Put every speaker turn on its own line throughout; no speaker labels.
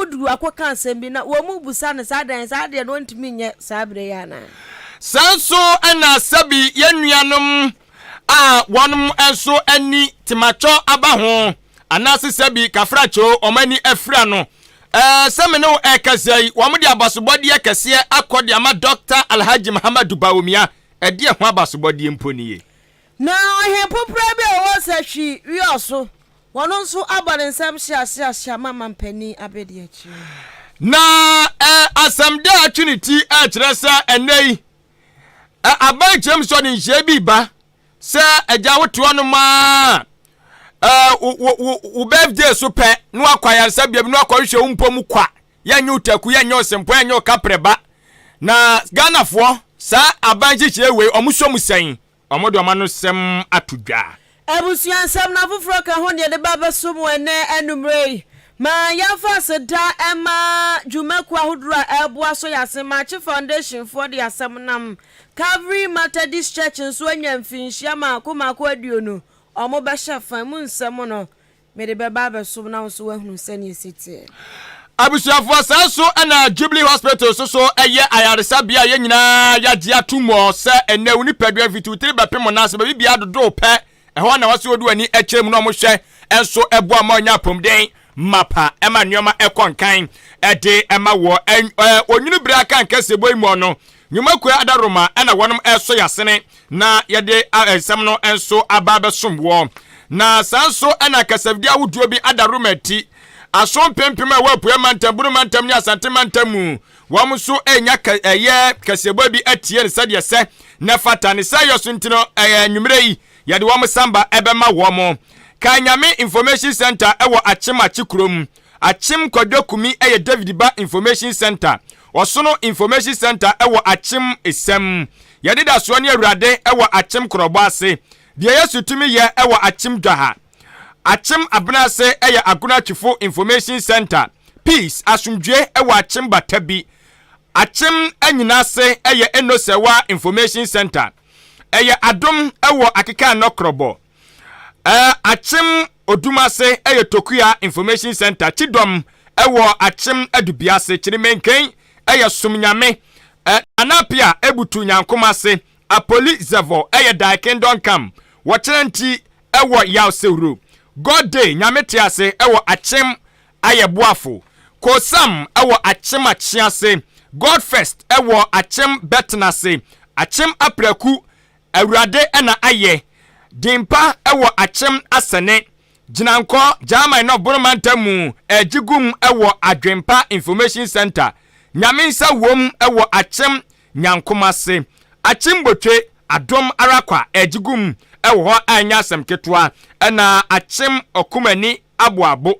Wɔn de akɔka asɛm bi na wɔn bisa no saa dan saa deɛ no ɔntumi nyɛ saa berɛ yi anaa?
Saa nso na sɛbi yɛn nuanom a wɔn nso ani tematwɔ aba ho anaase sɛbi kafrakyoo wɔn ani afira no. Ɛɛ sɛ me ne wo ɛrekasa yi, wɔn de abasobɔdeɛ kɛseɛ akɔ de ama Dɔkta Alhaji Muhammadu Bawumia. Ɛdeɛ ho abasobɔdeɛ mpo nie?
Na ɔhempopra bi a ɔwɔ sahwi wiɔso, ɔno nso abɔ ne nsam hyeahyeahyea ma mampanin abadiakyiri.
Na ɛ asɛm dɛ atwe ne ti ɛkyerɛ sɛ ɛnnɛ yi ɛ aban kyerɛm sɛ ɔde nhyehyɛe bi ba sɛ agya wote hɔnom a ɛ wo wo wo birthday so pɛ na wakɔ ayaresabea bi na wakɔhwehwɛ wo mpɔ mu kwa yɛnyɛ wo taku yɛnyɛ wo sempɔ yɛnyɛ wo kaprɛ ba na Ghanafoɔ saa aban nhyehyɛe wei ɔmo sɔ mu sɛn Wɔde wɔn ano nsɛm ato dwa.
Abusua nsɛm na afoforɔ ka ho na yɛde ba abɛso mo ɛnnɛ anwummerɛ yi. Ma yɛmfa aseda mma dwumakuo ahodoɔ a ɛreboa sɔ yɛn ase. Makye Foundation foɔ de asɛm nam. Calvary Methodist Church nso anya mfinhyia mmaako mmaako 20. Wɔbɛhyɛ fa mu nsɛm no Mede bɛba abɛsom na wo nso woahunu sɛnea ɛsi teɛ.
Abusuafoɔ, saa nso na Jubilee Hospital nso so yɛ ayaresabea a yɛn nyinaa yɛagye atom wɔ sɛ ɛnnɛ wo nipadua mfiti wo tiri bɛpem wo nan ase baabi biara dodow pɛ, ɛhɔ na wɔsɛ wɔde w'ani kyerɛ mu na wɔhwɛ nso boa ma ɔnya apɔmuden mapa ɛma nneɛma ɛkɔ nkan ɛde ɛma wɔ onwunu bere aka nkɛsɛbɔ yi mu no nnwumakuo adaworoma ɛna wɔnom ɛsɔ yasene na yɛde nsɛm no nso aba abɛsom woɔ. Na saa nso na kasafidie ahodoɔ bi ada Roma ti. Aso mpempem a ɛwɔ Apueɛ Mantam, Bunu Mantam ne Asante Mantam mu, wɔn nso renya ɛyɛ kaseɛbɔ bi atie no sɛdeɛ ɛsɛ na ɛfata. Ne saa yɔ so nti no, ɛyɛ anwummerɛ yi, yɛde wɔn samba ɛbɛma wɔn. Kae Nyame Information Center ɛwɔ Akyem Akye kurom. Akyem Kwadwo Kumi yɛ David Ba Information Center. Ɔsono Information Center ɛwɔ Akyem Esam. Yɛn anidasoɔ ne Awurade wɔ Akyem Korɔbɔ ase. Deɛ Yesu tumi yɛ wɔ Akyem Dwaha. Akyem Abena ase yɛ Agona Twifo Information Centre. Peace, Asomdwie, wɔ Akyem Batabi. Akyem Anyina ase yɛ Enosewa Information Centre. Ɛyɛ Adom wɔ Akekaanɔ Korɔbɔ. Akyem Odum ase yɛ Tokua Information Centre. Kyidɔm wɔ Akyem Adubiase. Kyirimenken yɛ Som Nyame. Nana Appiah butu Nyankom ase. Apoli Zevor yɛ Thy Kingdom Come. Wɔkyerɛ nti wɔ Yaw Sewuru. God Day, Nyame Te Ase wɔ Akyem Ayɛboafo. Kosam wɔ Akyem Akyease. God First wɔ Akyem Bɛtenase. Akyem Apraku, Awurade na ayɛ. Din pa wɔ Akyem Asɛne. Gyinankɔ, German na Ɔbono mantam mu Agyigum wɔ Adwenpa Information Centre, Nyame nsa wom wɔ Akyem Nyankomase, Akyem Botwe, Adom ara kwa Agyigum wɔ hɔ a ɛnyɛ asɛm ketewa, ɛna Akyem Ɔkomani Aboabo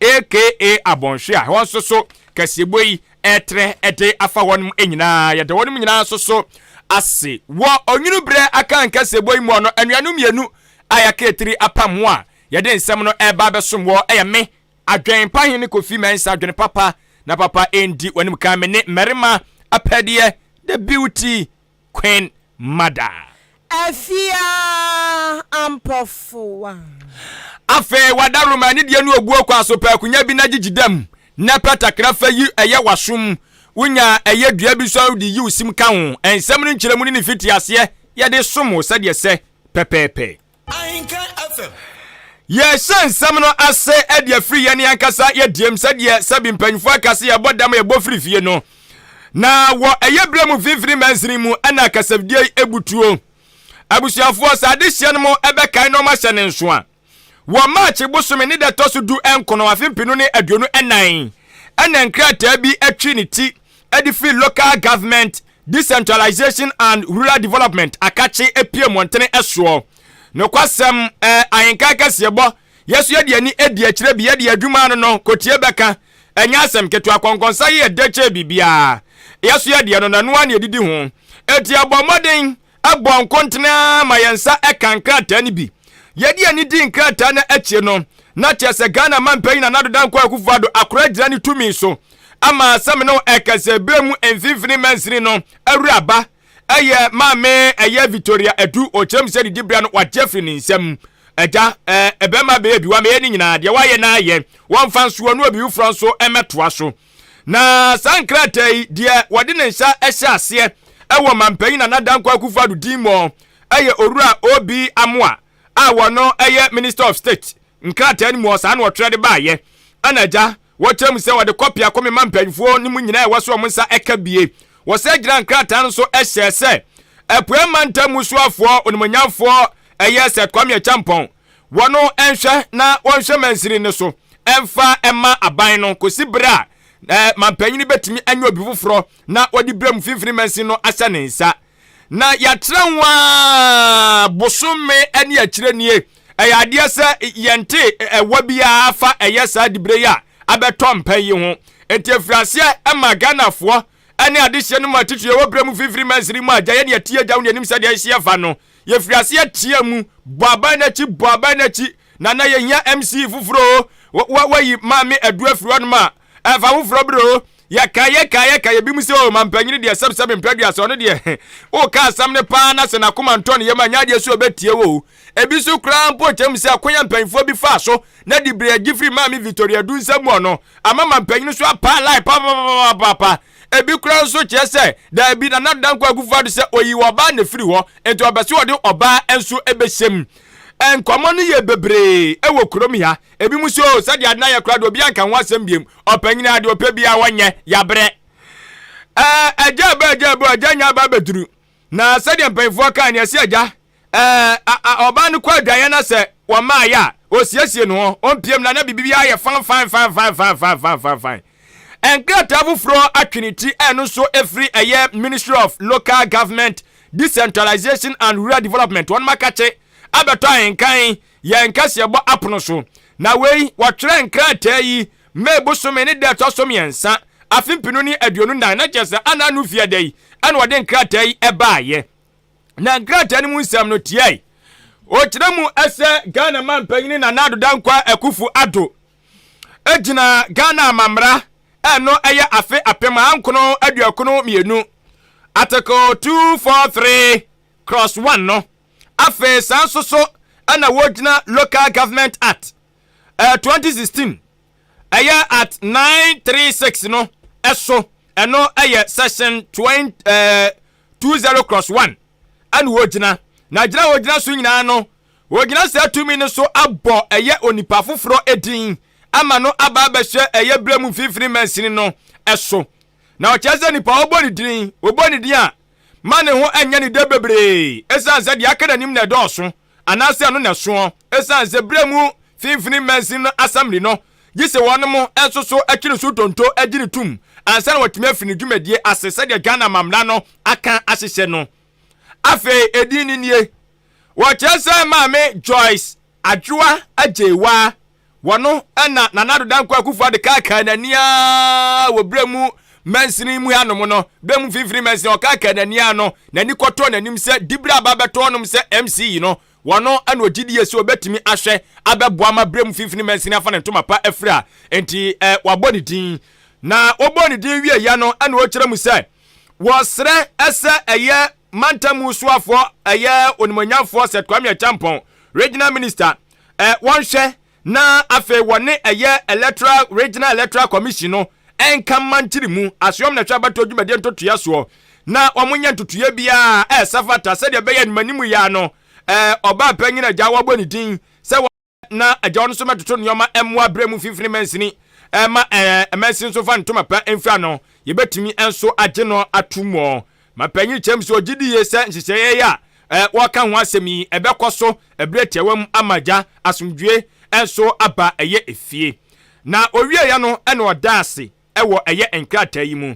aka Abɔnhwe a ɛhɔ nso so kɛseɛbɔ yi ɛretrɛ de afa hɔnom nyinaa. Yɛda wɔnom nyinaa nso so ase wɔ onwunu berɛ akan kɛseɛbɔ yi mu no anuanom mmienu a yɛaka etiri apam ho a yɛde nsɛm no ɛreba abɛsom wɔ ɛyɛ me Adwen Pa Hene Kofi Mensah adwene papa na papa ɛndi w'anim kan me ne mmarima apɛdeɛ the beauty Queen Mother.
Afia Ampɔfowa.
Afei wada Roma anidie ne obuo kwan so pɛ akonya bi na gyigyi dam na pɛ takra fa yi ɛyɛ w'asom wonya ɛyɛ dua bi nso a wode yi wo sim ka ho nsɛm no nkyerɛmu ne ne mfitiaseɛ yɛde som wo sɛdeɛ ɛsɛ pɛpɛɛpɛ. Yɛhyɛ nsɛm no ase de afiri yɛn ankasa yɛdiem sɛdeɛ sɛbi mpanyinfoɔ aka sɛ yɛbɔ dam yɛbɔ firi fie no. Na wɔ ɛyɛ berɛ mu mfimfini mansini mu ɛna kasafidie yi ebutuo. Abusuafoɔ sɛ adehyeɛ no mo ɛbɛkae na ɔmahyɛ ne nso a, wɔ March bosome ne da ɛtɔ so du nkono afe mpenu ne 24 ɛna nkrataa bi atwi ne ti de firi Local Government Decentralization and Rural Development akakye apue mmɔntene soɔ. Nokwasɛm, eh, ahenkan kɛseɛbɔ, yɛso yɛde ani adi akyire bi, yɛde adwuma ano no, kotie bɛka, ɛnyɛ asɛm ketewa, kɔnkɔnsa yi yɛ dɛ kyɛn biribiara. Yɛso yɛdeɛ no, na ɛno ara na yɛdidi ho. Enti yɛbɔ mmɔden bɔ nkontene ara ma yɛn nsa ka nkrataa no bi. Yɛde ani di nkrataa no akyire no, na kyerɛ sɛ Ghana manpanyin Nana Addo Dankwa Akufo-Addo akora agyina ne tumi so ama asɛm no ɛkɛsɛ berɛ mu mfimfini mansini no awuraba ɛyɛ maame ɛyɛ Victoria Adu ɔkyerɛ mu sɛ didiberɛ no wagye afiri ne nsam. Agya, ɛɛ, bɛrima bɛyɛ bi, wamɛyɛ ne nyinaa, deɛ wayɛ no ayɛ, wɔmfa nsoɔ no obi foforɔ nso mmɛtoa so. Na saa nkrataa yi, deɛ wɔde ne nsa hyɛ aseɛ wɔ Mampanyin Nana Dankwa Akufo-Addo din mu yɛ Owura OB Amoah a wɔno yɛ Minister of State nkrataa no mu saa na wɔtwerɛ de baayɛ. Ɛna agya, wɔkyerɛ mu sɛ wɔde kɔpi akɔmema mpanyinfoɔ no mu nyinaa ɛwɔ so wɔn nsa ɛka bie. Wɔsɛ gyina nkrataa no so hyɛɛ sɛ Apueɛ Mantam mu soafoɔ onimuonyamfoɔ ɛyɛ Seth Kwame Acheampong wɔno nhwɛ na wɔnhwɛ mansini no so mfa mma aban no kɔsi berɛ a mampanyini bɛtumi anya obi foforɔ na wɔde berɛ mu mfimfini mansin no ahyɛ ne nsa. Na yɛatra ho ara bosome ne akyire nie, ɛyɛ adeɛ sɛ yɛnte ɛwɔ biara fa ɛyɛ saa dibere yi a abɛtɔ mpa yi ho. Enti ɛfiri aseɛ ma Ghanafoɔ ne adehyeɛ no mu atitire ɛwɔ berɛ mu mfimfini mansini mu a gya yɛne yɛte agya ho ne yɛnim sɛdeɛ ɛhyeɛ fa no. Yɛfiri aseɛ teɛ mu bɔ aban no akyi bɔ aban no akyi na na yɛhia MC foforɔ o, wayi Maame Adu afiri hɔnom a, ɛfa foforɔ berɛ o. Yɛka yɛka yɛka yɛbi mu sɛ o mampanyini deɛ sɛbsɛbe mpɛ aduasa ɔno deɛ woka asɛm no paa na sɛ n'akoma ntɔ ne yam a nyɛ adeɛ sɛ ɔbɛtie wo o. Ebi nso koraa mpo kyerɛ mu sɛ kwan a mpanyinfoɔ bi faa so na dibre agye firi Maame Victoria Adu nsam mu ɔno ama mampanyini nso apaa line papapapapaapa. Ebi koraa nso kyerɛ sɛ daabi Nana Addo Dankwa Akufo-Addo sɛ ɔyii ɔbaa na ɛfiri hɔ nti ɔpɛ sɛ ɔde ɔbaa nso bɛhyɛ mu. Nkɔmmɔ no yɛ bebree wɔ kurom ha. Ebinom nso o, sɛdeɛ ade no ayɛ koraa deɛ obiara nka ho asɛm biom. Ɔpanyin a deɛ ɔpɛ biara ɔnyɛ, yɛabrɛ. Ɛɛ, agya aba, agya aba, agya nya aba abɛduru. Na sɛdeɛ mpanyinfoɔ kaa no, yɛse agya, ɛɛ, ɔbaa no kɔ adwaeɛ na sɛ wɔmaayɛ a, ɔsiesie ne ho, ɔmpiem na na biribi biara yɛ fan fan fan fan fan fan fan fan fan. Nkrataa foforɔ atwe ne ti ɛno nso ɛfiri ɛyɛ Ministry of Local Government, Decentralization and Rural Development wɔn makakye abɛtɔ ahenkan yɛn kaseɛbɔ apono so. Na wei, wɔtwerɛɛ nkrataa yi May bosome ne da ɛtɔ so mmiɛnsa, afe mpenu ne 24, na kyerɛ sɛ ana ano fiada yi ɛna wɔde nkrataa yi ɛbaeɛ. Na nkrataa no mu nsɛm no tiae. Ɔkyerɛ mu sɛ Ghana manpanyini Nana Addo Dankwa Akuffo Addo gyina Ghana amammara ɛno ɛyɛ afe 1992 Article 243 Clause 1 no. Afei saa nso so na wɔgyina Local Government Act 2016 ɛyɛ Act 936 no so, ɛno ɛyɛ Section 20, 20 cross 1 ɛna wɔgyina. Na gyina a wɔgyina so nyinaa no, wɔgyina saa tumi no so abɔ ɛyɛ onipa foforɔ edin ama no aba abɛhyɛ ɛyɛ berɛ mu mfimfini mansini no so. Na ɔkyerɛ sɛ nipa a wɔbɔ ne din, wɔbɔ ne din a ma ne ho nyɛ ne dɛ bebree esiane sɛ deɛ aka n'anim na ɛdɔɔso anaasɛ ɛno na ɛsoɔ esiane sɛ berɛ mu finfini mansin no assembly no gye sɛ wɔnom nso so twe ne so tonto gye no tom ansa na watumi afiri ne dwumadie ase sɛdeɛ Ghana amammara no aka ahyehyɛ no. Afei edin no nie. Wɔkyerɛ sɛ Maame Joyce Adwoa Agyeiwaa, wɔno na Nana Addo Dankwa Akufo-Addo kaakaa n'ani ara wɔ berɛ mu mansini mu hanom no, berɛ mu mfimfini mansini, ɔkaakaa n'ani ara no, n'ani kɔtɔɔ n'anim sɛ diberɛ aba abɛtɔ hɔnom sɛ MC yi no, wɔno na ɔgye die sɛ ɔbɛtumi ahwɛ abɛboa ma berɛ mu mfimfini mansini afa ne ntoma pa afiri a, enti eh, wabɔ ne din. Na wɔbɔɔ ne din wieeɛ no na ɔkyerɛ mu sɛ wɔsrɛ sɛ ɛyɛ mantam mu soafoɔ ɛyɛ onimuonyamfoɔ Seth Kwame Acheampong, Regional Minister, eh, wɔnhwɛ na afei wɔne ɛyɛ Electoral Regional Electoral Commission no nka mma nkyiri mu asoɔm na ɛhwɛ abatoɔ dwumadie ntotoeɛ soɔ na wɔnyɛ ntotoeɛ biara a ɛsɛ fata sɛdeɛ ɛbɛyɛ animanimu yɛ ano eh, ɔbaa panyin agya wɔabɔ ne din sɛ na agya ɔno nso mɛtoto nneɛma mmoa berɛ mu mfimfini mansini ma ɛɛ mansini nso fa ntoma pa mfira no yɛbɛtumi nso agye no ato mu. Ma panyin kyerɛ mu sɛ ɔgye di yie sɛ nhyehyɛeɛ yi a wɔreka ho asɛm yi ɛbɛkɔ so ɛberɛ tiawa mu ama agya asomdwoe nso aba ɛyɛ efie. Na ɔwieeɛ no ɛna ɔdaa ase wɔ ɛyɛ nkrataa yi mu.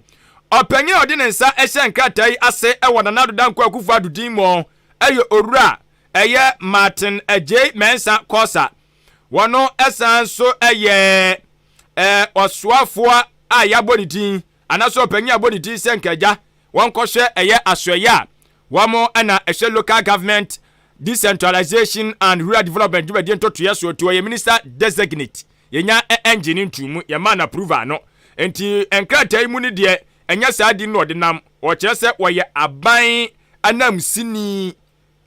Ɔpanyin a ɔde ne nsa hyɛ nkrataa yi ase wɔ Nana Addo Dankwa Akufo-Addo din mu yɛ Owura ɛyɛ Martin Adjei Mensah Korsah. Wɔno san nso yɛ ɔsoafoɔ a yɛabɔ ne din anaasɛ ɔpanyin a yɛabɔ ne din sɛ nka agya wɔnkɔhwɛ ɛyɛ asoɛeɛ a wɔn na ɛhwɛ Local Government Decentralization and Rural Development dwumadie ntotoeɛ soɔ nti ɔyɛ Minister Designate. Yɛnya ɛngye no ntuu mu, yɛmaa no approval no. Nti nkrataa yi mu no deɛ ɛnyɛ saa din na ɔde nam. Ɔkyerɛ sɛ ɔyɛ aban anamsini,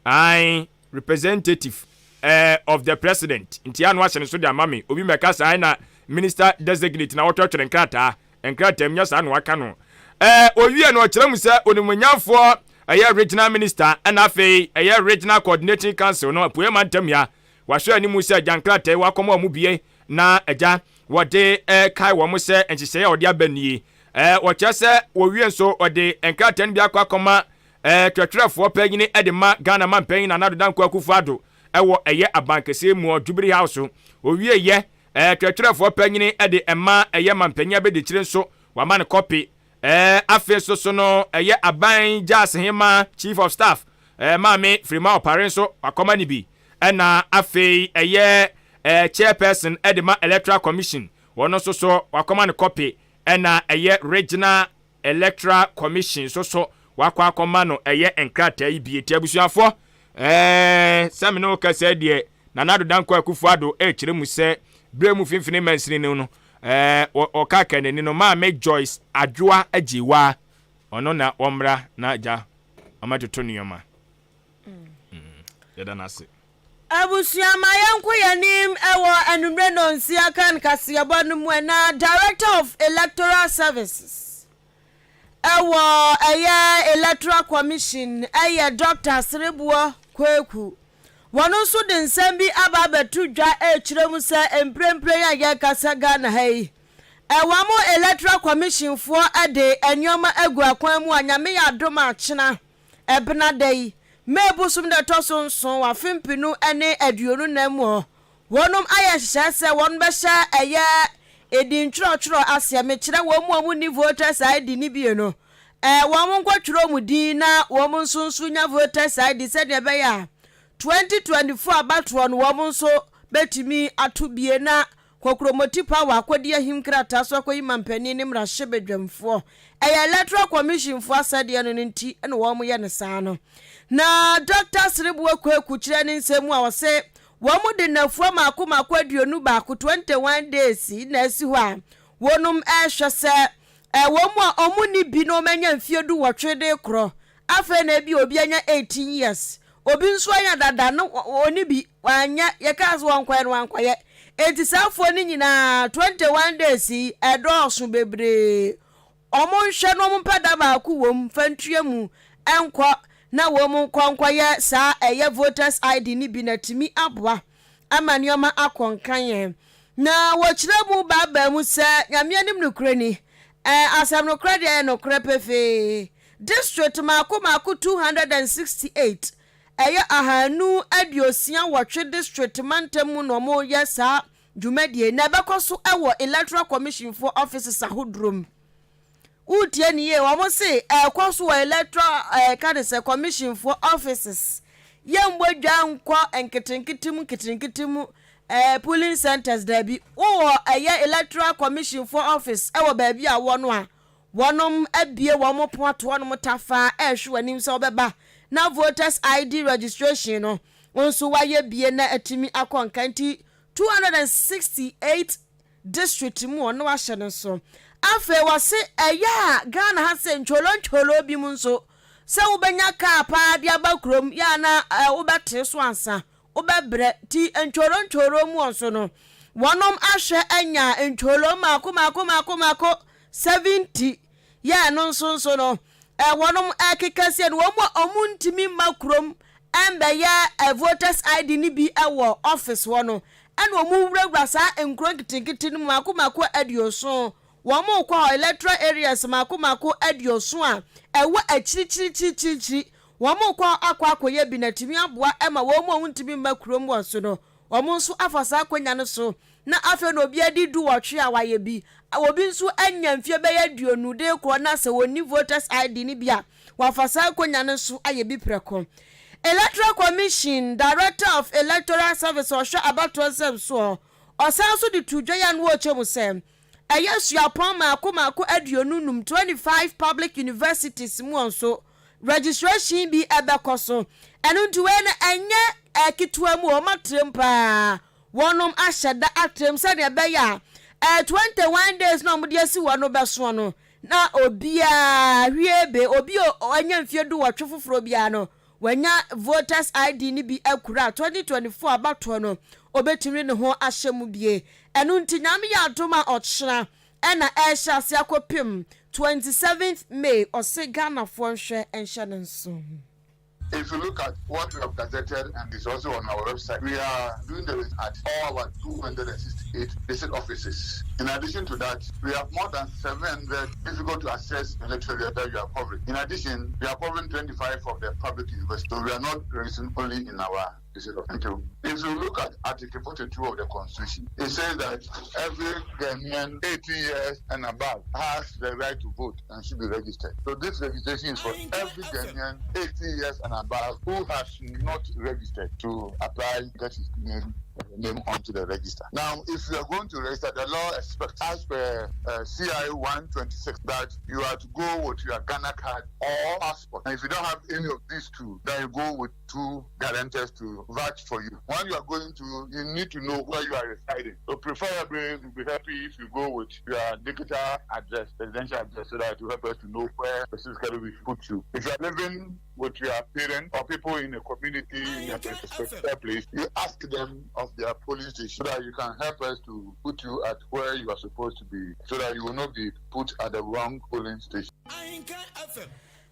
ae, representative. Of the President nti ano ahyɛ ne so de ama me. Obi mmɛka saa na Minister Designate na wɔtwerɛtwerɛ nkrataa nkrataa mu nyɛ saa na waka no. Owie no, ɔkyerɛ mu sɛ onimuonyamfoɔ ɛyɛ Regional Minister ɛna afei ɛyɛ Regional Coordinating Council no Apueɛ Mantam ya wahwɛ anim sɛ agya nkrataa yi wakɔma wɔn bie na agya wɔde kae wɔn sɛ nhyehyɛeɛ a wɔde aba nie. Wɔkyerɛ sɛ wɔwie nso, wɔde nkrataa no bi akɔ akɔma twerɛtwerɛfoɔ panyini de ma Ghana mampanyin Nana Addo Dankwa Akufo-Addo ɛwɔ ɛyɛ abankɛseɛ mu Jubilee House. Owie yɛ twerɛtwerɛfoɔ panyini de ɛma ɛyɛ mampanyin abɛdikyire nso wama no kɔpe. Afei nso so no, ɛyɛ aban gyaasehema Chief of Staff, Maame Frema Opare nso wakɔma no bi. Ɛna afei ɛyɛ Chairperson de ma Electoral Commission, wɔn nso so wakɔma no kɔpe. Ɛna ɛyɛ Regional Electoral Commission nso so wakɔ akɔma no ɛyɛ nkrataa yi bie. Ti abusuafoɔ, sɛ me ne wo kasa deɛ, Nana Addo Dankwa Akufo-Addo ɛrekyerɛ mu sɛ berɛ mu mfimfini mansini no, ɔka ka n'ani no, Maame Joyce Adwoa Agyewa, ɔno na wɔmmra na agya ɔmɛtoto nneɛma. Yɛda no ase.
Abusua, ma yɛnkɔ yɛn anim wɔ anwummere nnɔnsia kan kaseɛbɔ no mu. Ɛna Director of Electoral Services ɛwɔ ɛyɛ Electoral Commission ɛyɛ Dr. Sereboɔ Kweku. Wɔn nso de nsɛm bi aba abɛto dwa ɛrekyerɛ mu sɛ mprempren a yɛrekasa Ghana ha yi, ɛwɔ mo Electoral Commission foɔ ɛde nneɛma agu akwan mu a Nyame yɛ adom akyena ɛbena da yi, May bosom da ɛtɔ so 7 wɔ afe 2024 mu hɔ, wɔnom ayɛ nhyehyɛe sɛ wɔn bɛhyɛ ɛyɛ edin twerɛtwerɛ aseɛ. Mekyerɛ wɔn mu a wɔn nni voters ID ne bie no, wɔn nkɔtwerɛ wɔn din na wɔn nso nya voters ID sɛdeɛ ɛbɛyɛ a 2024 abatoɔ no wɔn nso bɛtumi ato bie na Kokromoti Power akɔdi ahim krataa so akɔyi mampanin ne mmarahyɛbadwamfoɔ. Ɛyɛ Electoral Commission foɔ asɛdeɛ no no nti na wɔn yɛ no saa no. Na Dɔkta Serebour Kweku kyerɛ ne nsɛm mu a ɔse wɔn de nnafua mmaako mmaako 21, 21 days, na asi hɔ a wɔnom rehwɛ sɛ wɔn mu a wɔn nni bi na wɔn anya mfeɛ 18 de rekorɔ. Afei na ebi obi anya 18 years, obi nso anya dada no ɔnni bi, wanyɛ, yɛkaa sɛ wɔnkɔyɛ no wankɔyɛ. Enti saa afoɔ no nyinaa 21 days yi ɛdɔɔso bebree. Wɔn nhwɛ na wɔn mpɛ da baako wɔ mu fa ntua mu nkɔ na wɔn nkɔ nkɔyɛ saa ɛyɛ voters ID no bi na atumi aboa ama nneɛma akɔ nkan. Na wɔkyerɛ mu baabaa mu sɛ Nyame anim nokorɛ ni, asɛm nokorɛ deɛ ɛyɛ nokorɛ pefee. District mmaako mmaako 268, ɛyɛ 268 district mantam mu na wɔyɛ saa dwumadie na ɛbɛkɔ so wɔ Electoral Commission foɔ offices ahodoɔ mu. Wotie ne yie, wɔn se ɛkɔ so wɔ Electoral ka ne sɛ Commission foɔ offices. Yɛmmɔ dwa nkɔ nketenkete mu nketenkete mu polling centers daabi. Wowɔ ɛyɛ Electoral Commission foɔ office ɛwɔ baabi a wɔ no a, wɔnom abie wɔn pon ato hɔnom tafaa ɛrehwɛ w'anim sɛ wobɛba na voters ID registration no nso wayɛ bie na atumi akɔ nka. Nti 268 district mu ɔno ahyɛ no nso. Afei wɔse ɛyɛ a Ghana ha sɛ ntwolo ntwolo bi mu nso sɛ wobɛnya kaa paa de aba kurom yɛ a na wobɛte so ansa wobɛbrɛ. Nti ntwolo ntwolo mu nso no, wɔnom ahwɛ anya ntwolo mmaako mmaako mmaako mmaako 70 yɛ ɛno nso no, wɔnom ɛkeka sie no, wɔn mu a wɔn ntumi mma kurom ɛmbɛyɛ voters ID no bi ɛwɔ office hɔ no, ɛna wɔn wurawura saa nkuro nketenkete no mu mmaako mmaako 70. Wɔn kɔ hɔ electoral areas mmaako mmaako 70 a ɛwɔ akyirikyirikyirikyiri. Wɔn kɔ akɔ akɔyɛ bi na tumi aboa ɛma wɔn mu a wɔntumi mma kurom wɔ so no, wɔn nso afa saa akonnwa no so. Na afei na obi adi 18 a wayɛ bi, obi nso anya mfie bɛyɛ 20 de korɔ na sɛ wɔnni voters ID no bi a, wafa saa akonnwa no so ayɛ bi prɛko. Electoral Commission Director of Electoral Service ɔhwɛ abatoɔ nsɛm soɔ, ɔsan nso de to dwa yi a no wɔrekyɛ mu sɛ ɛyɛ suapɔn mmaako mmaako 25, 25 public universities mu nso registration bi ɛbɛkɔ so. Ɛno nti wei no ɛnyɛ ketewa mu, wɔn atrem paa, wɔnom ahyɛ da atrem sɛdeɛ ɛbɛyɛ a 21 days na wɔde asi wɔn no bɛsoɔ no na obiara hwie be obi a ɔanya mfie 18 foforɔ biara no. wanya voters ID no bi akura a 2024 abatoɔ no ɔbɛtumi de ne ho ahyɛ mu bie. Ɛno nti Nyame yɛ adom a ɔkyena ɛna ɛrehyɛ ase akɔpem 27th May ɔse Ghanafoɔ nhwɛ nhyɛ no nso.
If you look at what we have gazetted and is also on our website, we are doing the at all our 268 district offices. In addition to that, we have more than 700 difficult to access electoral areas that we are covering. In addition, we are covering 25 of the public universities. So we are not registering only in our district office. Thank you. If you look at Article 42 of the Constitution, it says that every Ghanaian 18 years and above has the right to vote and should be registered. So this registration is for every Ghanaian 18 years and above who has not registered to apply, get his name onto the register. Now, if you are going to register, the law expects, as per CI 126, that you are to go with your Ghana card or passport. And if you don't have any of these two, then you go with two guarantors to vouch for you. When you are going to, you need to know where you are residing. So preferably, we'll be happy if you go with your digital address, residential address, so that it will help us to know where specifically we put you. If you are living with your parents or people in a community in a particular place, you ask them of their polling station so that you can help us to put you at where you are supposed to be, so that you will not be put at the wrong polling station.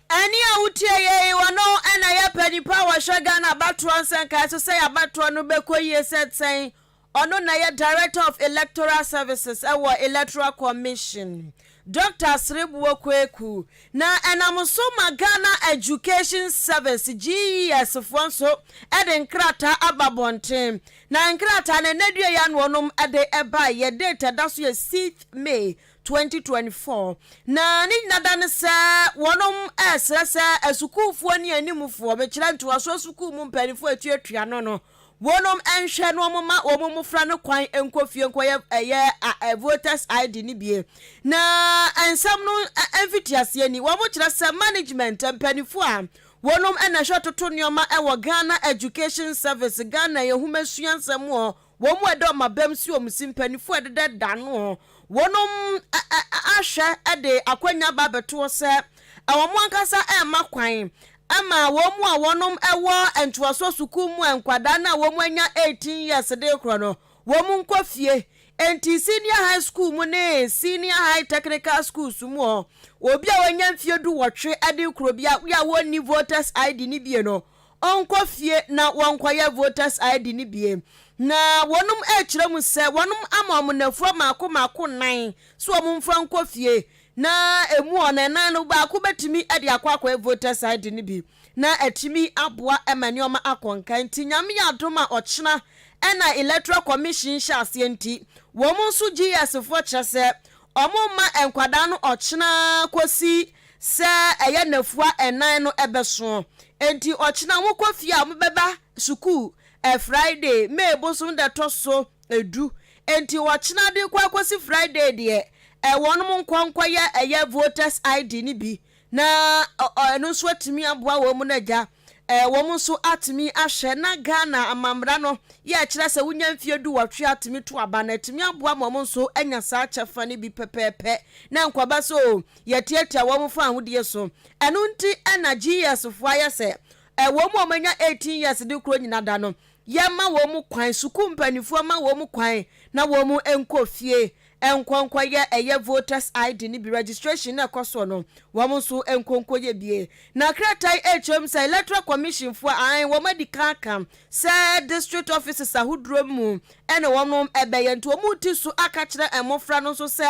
Ɛnne a wotie yɛ yi, wɔno na ɛyɛ panyimpa a wɔhwɛ Ghana abatoɔ nsɛnkae so sɛ abatoɔ no bɛkɔ yie sɛ sɛn. Ɔno na ɛyɛ Director of Electoral Services ɛwɔ Electoral Commission, Dr. Serebour Quaicoe. Na ɛnam so ma Ghana Education Service, GES foɔ nso de nkrataa aba abɔnten. Na nkrataa no ɛnɛ dua yi ano wɔnom de ɛbaeɛ. Date ɛda so yɛ 6th May 2024. Na ne nyina da ne sɛ wɔnom ɛresrɛ sɛ asukuufoɔ ne animfoɔ, mekyerɛ ntoasoɔ sukuu mu mpanimfoɔ atuatua no, wɔnom nhwɛ na wɔn ma wɔn mmɔfra no kwan nkɔ fie nkɔyɛ ɛyɛ voters ID no bie. Na nsɛm no mfitiaseɛ ni, wɔn kyerɛ sɛ management mpanimfoɔ a wɔnom ɛna hwɛ toto nneɛma ɛwɔ Ghana Education Service, Ghana yɛhumasua nsɛm wɔ wɔn mu ɛdɔ ɔmo abɛm si wɔn si mpanimfoɔ ɛdeda da no, wɔnom ahwɛ de akonnwa ba abɛtoɔ sɛ wɔn ankasa ɛrema kwan ama wɔn mu a wɔnom ɛwɔ ntoasoɔ sukuu mu a nkwadaa no a wɔn anya 18 years de korɔ no wɔn nkɔ fie. Nti senior high school mu ne senior high technical schools mu hɔ, obi a wɔanya mfie 18 de korɔ bi a a wɔnni voters ID ne bie no, ɔnkɔ fie na wɔnkɔyɛ voters ID ne bie. Na wɔnom ɛrekyerɛ mu sɛ wɔnom ama wɔn nafua mako mako nan so wɔn mfa nkɔ fie, na emu ɔno ɛnan no baako bɛtumi de akɔ akɔyɛ voters ID no bi na ɛtumi aboa ma nneɛma akɔ nkan. Nti Nyame yɛ adom a ɔkyena ɛna Electoral Commission hyɛ aseɛ. Nti wɔn nso GES foɔ kyerɛ sɛ wɔn mma nkwadaa no ɔkyena kɔsi sɛ ɛyɛ nafua ɛnan no ɛbɛso. Nti ɔkyena wɔkɔ fie a, wɔbɛba sukuu ɛ Friday, May bosom da ɛtɔ so 10. Nti ɔkyena de kɔ akɔsi Friday deɛ, ɛwɔnom nkɔ nkɔyɛ ɛyɛ voters ID no bi na ɛno nso atumi aboa wɔn mu no agya wɔn nso atumi ahwɛ na Ghana amamra no yɛ kyerɛ sɛ wonya mfie 18 atumi to aba na atumi aboa ma wɔn nso anya saa kyɛfa no bi pɛpɛɛpɛ na nkɔba so yɛtiatia wɔn fa ahodie so. Ɛno nti ɛna GES foɔ ayɛ sɛ wɔn mu a wɔanya 18 years de kuro nyina da no, yɛma wɔn mu kwan, sukuu mpanimfoɔ ma wɔn mu kwan na wɔn mu nkɔ fie nkɔnkɔyɛ ɛyɛ voters ID ne bi registration na ɛkɔ soɔ no, wɔn nso nkɔnkɔyɛ bie. Na krataa yi ɛrekyerɛ mu sɛ Electoral Commission foɔ an wɔn adi kan ka sɛ district offices ahodoɔ mu ɛna wɔn ɛbɛyɛ. Nti wɔn ti so aka kyerɛ mmɔfra no nso sɛ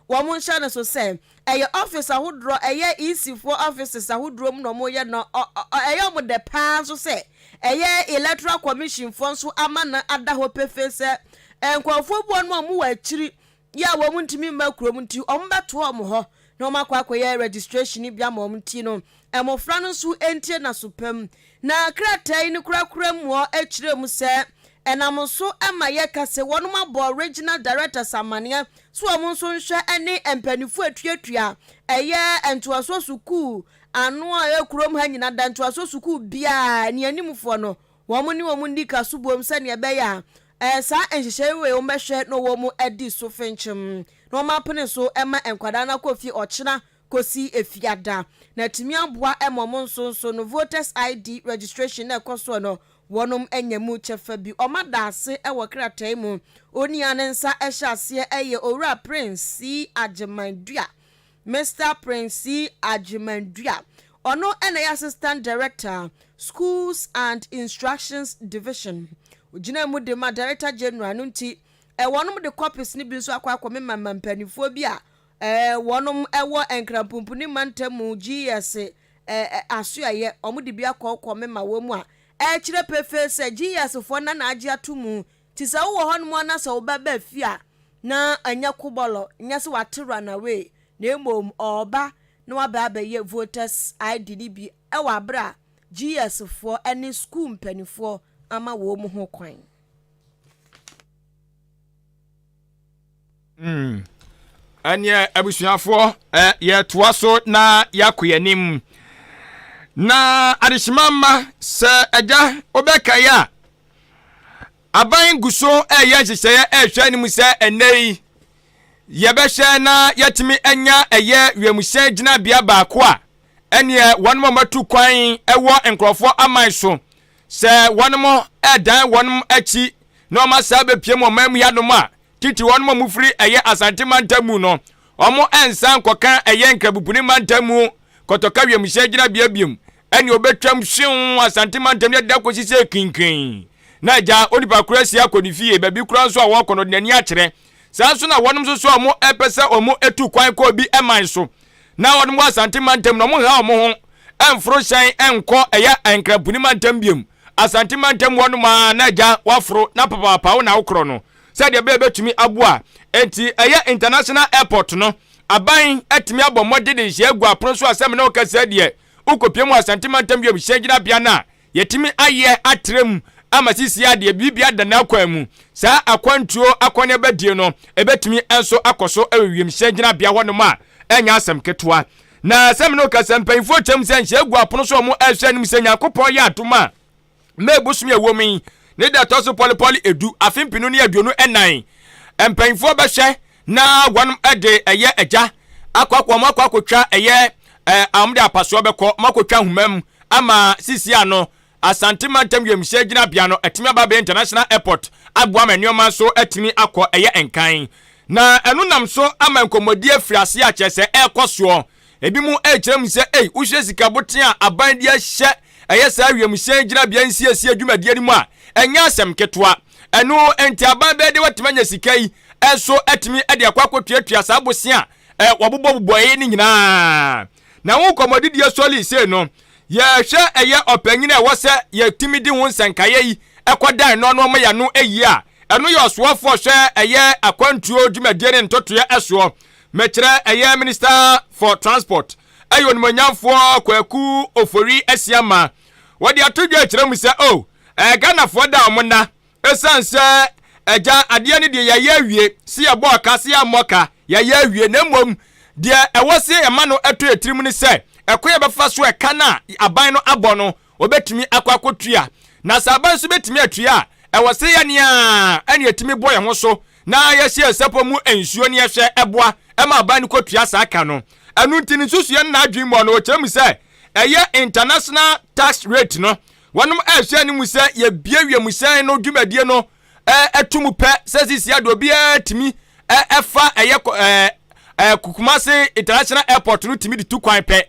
wɔn nhyɛ no so sɛ ɛyɛ office ahodoɔ, ɛyɛ EC foɔ offices ahodoɔ mu na wɔn yɛ no. Ɛyɛ wɔn dɛ paa nso sɛ ɛyɛ Electoral Commission foɔ nso ama no ada hɔ pefee sɛ nkurɔfoɔ bi wɔn a wɔwɔ akyiri yɛ a wɔn ntumi mma kurom nti wɔn bɛto wɔn hɔ na wɔn akɔ akɔyɛ registration bi ama wɔn. Ti no mmɔfra no nso ntie n'aso pam. Na krataa yi no korakora mu akyerɛ mu sɛ ɛnam so ma yɛka sɛ wɔn abɔ regional directors amaneɛ so wɔn nso nhwɛ ne mpanimfoɔ atuatua ɛyɛ ntoasoɔ sukuu ano a ɛyɛ kurom ha nyinaa da ntoasoɔ sukuu biara ne animfoɔ no, wɔn ne wɔn ndi kaso bom sɛnea ɛbɛyɛ a saa nhyehyɛe wei wɔn bɛhwɛ na wɔn adi so fenkyem na wɔn apene so ma nkwadaa no akɔ fie ɔkyena. kɔsi Efiada na atumi aboa ma wɔn nso nso no voters ID registration na ɛkɔ soɔ no wɔnom anya mu kyɛfa bi. Wɔn ada ase wɔ krataa yi mu. Onii a ne nsa hyɛ aseɛ yɛ Owura Prince C. Agyeman Duah, Mister Prince C. Agyeman Duah. Ɔno na ɛyɛ Assistant Director, Schools and Instructions Division. Ɔgyinaa mu de ma Director General no nti wɔnom de copies no bi nso akɔ akɔmema ma mpanimfoɔ bi a wɔnom wɔ Nkranpumpuni mantam mu, GS asoɛeɛ, wɔde bi akɔ kɔmema wɔn mu a ɛkyerɛ pefee sɛ GS foɔ na na agye ato mu. Nti sɛ wowɔ hɔnom a na sɛ wo ba ba fie a, na ɛnyɛ kobɔlɔ, nyɛ sɛ wate runaway, na mmom ɔreba na waba abɛyɛ voters ID no bi wɔ abere a GS foɔ ne sukuu mpanimfoɔ ama wɔn ho kwan.
Ɛneɛ abusuafoɔ, yɛtoa so na yɛakɔ yɛn anim. Na adehyema mma, sɛ agya wobɛkae a, aban gu so ɛreyɛ nhyehyɛeɛ ɛrehwɛ anim sɛ ɛnnɛ yi yɛbɛhwɛ na yɛatumi anya ɛyɛ wiemhyɛn gyinabea baako a ɛneɛ wɔn a wɔatu kwan ɛwɔ nkurɔfoɔ aman so sɛ wɔn ɛdan wɔn akyi na wɔn asa abɛpie mu ɔman mu yanom a, titi wɔn a wɔfiri ɛyɛ Asante mantam mu no, wɔn nsan nkɔka ɛyɛ Nkrabupuni mantam mu kɔtɔka wiemhyɛn gyinabea biom, ɛne ɔbɛtwam hyew Asante mantam no adeda kɔsi sɛ kinkin na agya onipa koro asi akɔ ne fie, baabi kora nso a wɔkɔ no ɔde n'ani akyerɛ. Saa nso na wɔnom nso so a wɔn ɛpɛ sɛ wɔn etu kwan kɔ obi man so na wɔnom wɔ Asante mantam na wɔn nha wɔn ho ɛmforo hyɛn ɛnkɔ ɛyɛ Nkrabupuni mantam biom. Asante mantam hɔnom a na agya waforo na papaapa wo na wokorɔ no sɛdeɛ ɛbɛyɛ bɛtumi aboa. Enti ɛyɛ international airport no, aban atumi abɔ mmɔden de nhyɛ agu apono so a sɛ me ne wo kasa deɛ, wokɔpie mu Asante mantam wiemhyɛn gyinabea no a, yɛtumi ayɛ atrɛ mu ama sisi adeɛ biribi ada n'akwan mu. Saa akwantuo akɔneabadie no, ɛbɛtumi nso akɔ so wɔ wiemhyɛn gyinabea hɔnom a ɛnyɛ asɛm ketewa. Na sɛ me ne wo kasa, mpanyinfoɔ kyɛm sɛ nhyɛ agu apono so a wɔn ɛrehwɛ anim sɛ Nyankopɔn yɛ adom a, May bosome a ɛwɔ mu yi ne da ɛtɔ so pɔlepɔle 10, afe 2024, mpanyinfoɔ bɛhwɛ na wɔn de ɛyɛ agya akɔ akɔ wɔn akɔ akɔtwa ɛyɛ ɛɛ wɔn de apasoɔ bɛkɔ wɔn akɔtwa nhoma mu ama sisi ano Asante Mantam Wiemhyɛn Gyinabea no atumi aba abɛyɛ International Airport aboa ma nneɛma nso atumi akɔ ɛyɛ nkan. Na ɛno nam so ama nkɔmmɔdi afiri aseɛ a kyerɛ sɛ ɛrekɔ soɔ. Ebinom rekyerɛ mu sɛ, ei, wohwɛ sika boten a aban de ahyɛ ɛyɛ saa wiemhyɛn gyinabea nsiesie dwumadie no mu a, ɛnyɛ asɛm ketewa. Ɛno nti aban bɛyɛ dɛ watumi anya sika yi nso atumi de akɔ akɔtuatua saa bosea a wɔbobɔbobɔeɛ no nyinaa. Na wo nkɔmmɔdidie sɔre sei no, yɛhwɛ ɛyɛ ɔpanyin a ɛwɔ sɛ yɛtumi di ho nsɛnkaeɛ yi kɔdan no na ɔma yɛano ayi a, ɛno yɛ ɔsoafoɔ hwɛ ɛyɛ akwantuo dwumadie ne ntotoeɛ ɛsoɔ. Mekyerɛ ɛyɛ Minister for Transport, ɛyɛ onimuonyamfoɔ Kwaku Ofori Asiamah. Wɔde ato dwa akyerɛ mu sɛ, oh, ɛɛ Ghanafoɔ da wɔn nna. Esiane sɛ Agya, adeɛ no deɛ yɛayɛ awie, se yɛbɔɔ ka, se yɛammɔ ka, yɛayɛ awie, na mmom deɛ ɛwɔ se yɛma no tɔ yɛn tirim ne sɛ, ɛkwan a yɛbɛfa so a ɛka no a aban no abɔ no, wɔbɛtumi akɔ akɔtua. Na sɛ aban nso bɛtumi atua a, ɛwɔ se yɛn ara na yɛtumi bɔ yɛn ho so na yɛhyɛ yɛn sapɔ mu nsuo na yɛhwɛ boa ma aban no kɔtua saa ka no. Ɛno nti ne nsusuiɛ no n'adwene mu no, ɔkyerɛ mu sɛ ɛyɛ international tax rate no Wɔnom ɛrehwɛ anim sɛ yɛbue wiemhyɛn no dwumadie no ɛto mu pɛ sɛ sisi adeɛ obiara tumi ɛfa ɛyɛ ɛɛ Kumasi International Airport no tumi de tu kwan pɛ,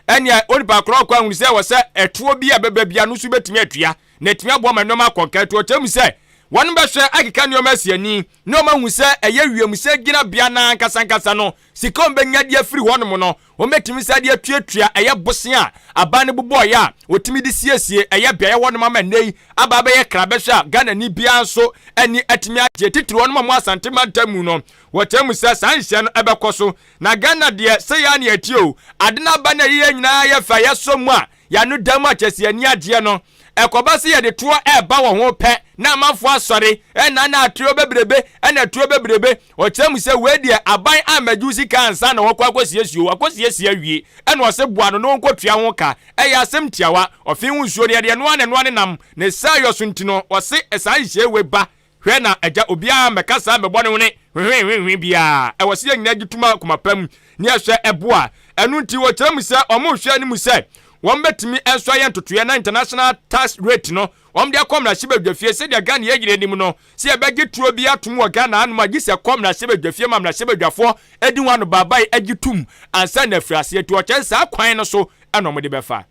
ɛnea onipa korɔ kɔ ahunu sɛ wɔ sɛ ɛtoɔ bi a bɛba bia no nso bɛtumi atua na ɛtumi aboa ma nneɛma akɔ nka. Ɛtoɔ kyerɛ mu sɛ wɔn bɛhwɛ akeka nneɛma asi ani na wɔn ahu sɛ ɛyɛ wiemhyɛn gyinabea no ankasa ankasa no sika a wɔbɛnya de afiri hɔnom no, wɔbɛtumi nsa de atuatua ɛyɛ bosea a aban no bobɔeɛ a wɔtumi de siesie ɛyɛ beaeɛ hɔnom ama nnɛ yi aba abɛyɛ krabɛhwɛ a Ghanani biara nso ani atumi agye, titiri wɔnom a wɔwɔ Asante mantam mu no. Wɔkyerɛ mu sɛ saa nhyehyɛɛ no ɛbɛkɔ so. Na Ghana deɛ, sɛ yɛa na yɛte o, ade no aba na ɛyɛ yɛn nyinaa yɛ fɛ a yɛsɔ mu a, Y'ano da mu a kyerɛ sɛ y'ani agyeɛ no, ɛkɔba sɛ yɛde toɔ ɛɛba wɔ ho pɛ na amanfoɔ asɔre, ɛna na atuo bebrebe, ɛna atuo bebrebe. Ɔkyerɛ mu sɛ wei deɛ aban ammɛgye wo sika ansa na wɔkɔ akɔsiesie o, wakɔsiesie awie ɛna ɔse boa no na ɔnkɔtua ho ka. Ɛyɛ asɛm tiawa. Ɔfee ho nsuo no yɛde ɛnoa na ɛnoa ne nam. Ne saayɔ so nti no ɔse saa nhyehyɛe wei ba. Hwɛ na agya obiara mmɛka saa mmɛbɔ ne hwene hwehwehwehwe biara. Ɛwɔ sɛ yɛn nyinaa gye tom akoma pa mu. ne ɛhwɛ ɛboa. Ɛno nti wɔkyerɛ mu sɛ wɔrehwɛ anim sɛ wɔbɛtumi nso ayɛ ntotoeɛ na international tax rate no wɔde akɔ mmarahyɛbadwafie sɛdeɛ Ghana yɛ nyina anim no sɛ yɛbɛgye tuo bi atom wɔ Ghana hanom a gye sɛ ɛkɔ mmarahyɛbadwafie ma mmarahyɛbadwafoɔ di ho anobaabae agye tom ansa na afiri aseɛ nti wɔkyerɛ sɛ saa kwan no so na wɔde bɛfa.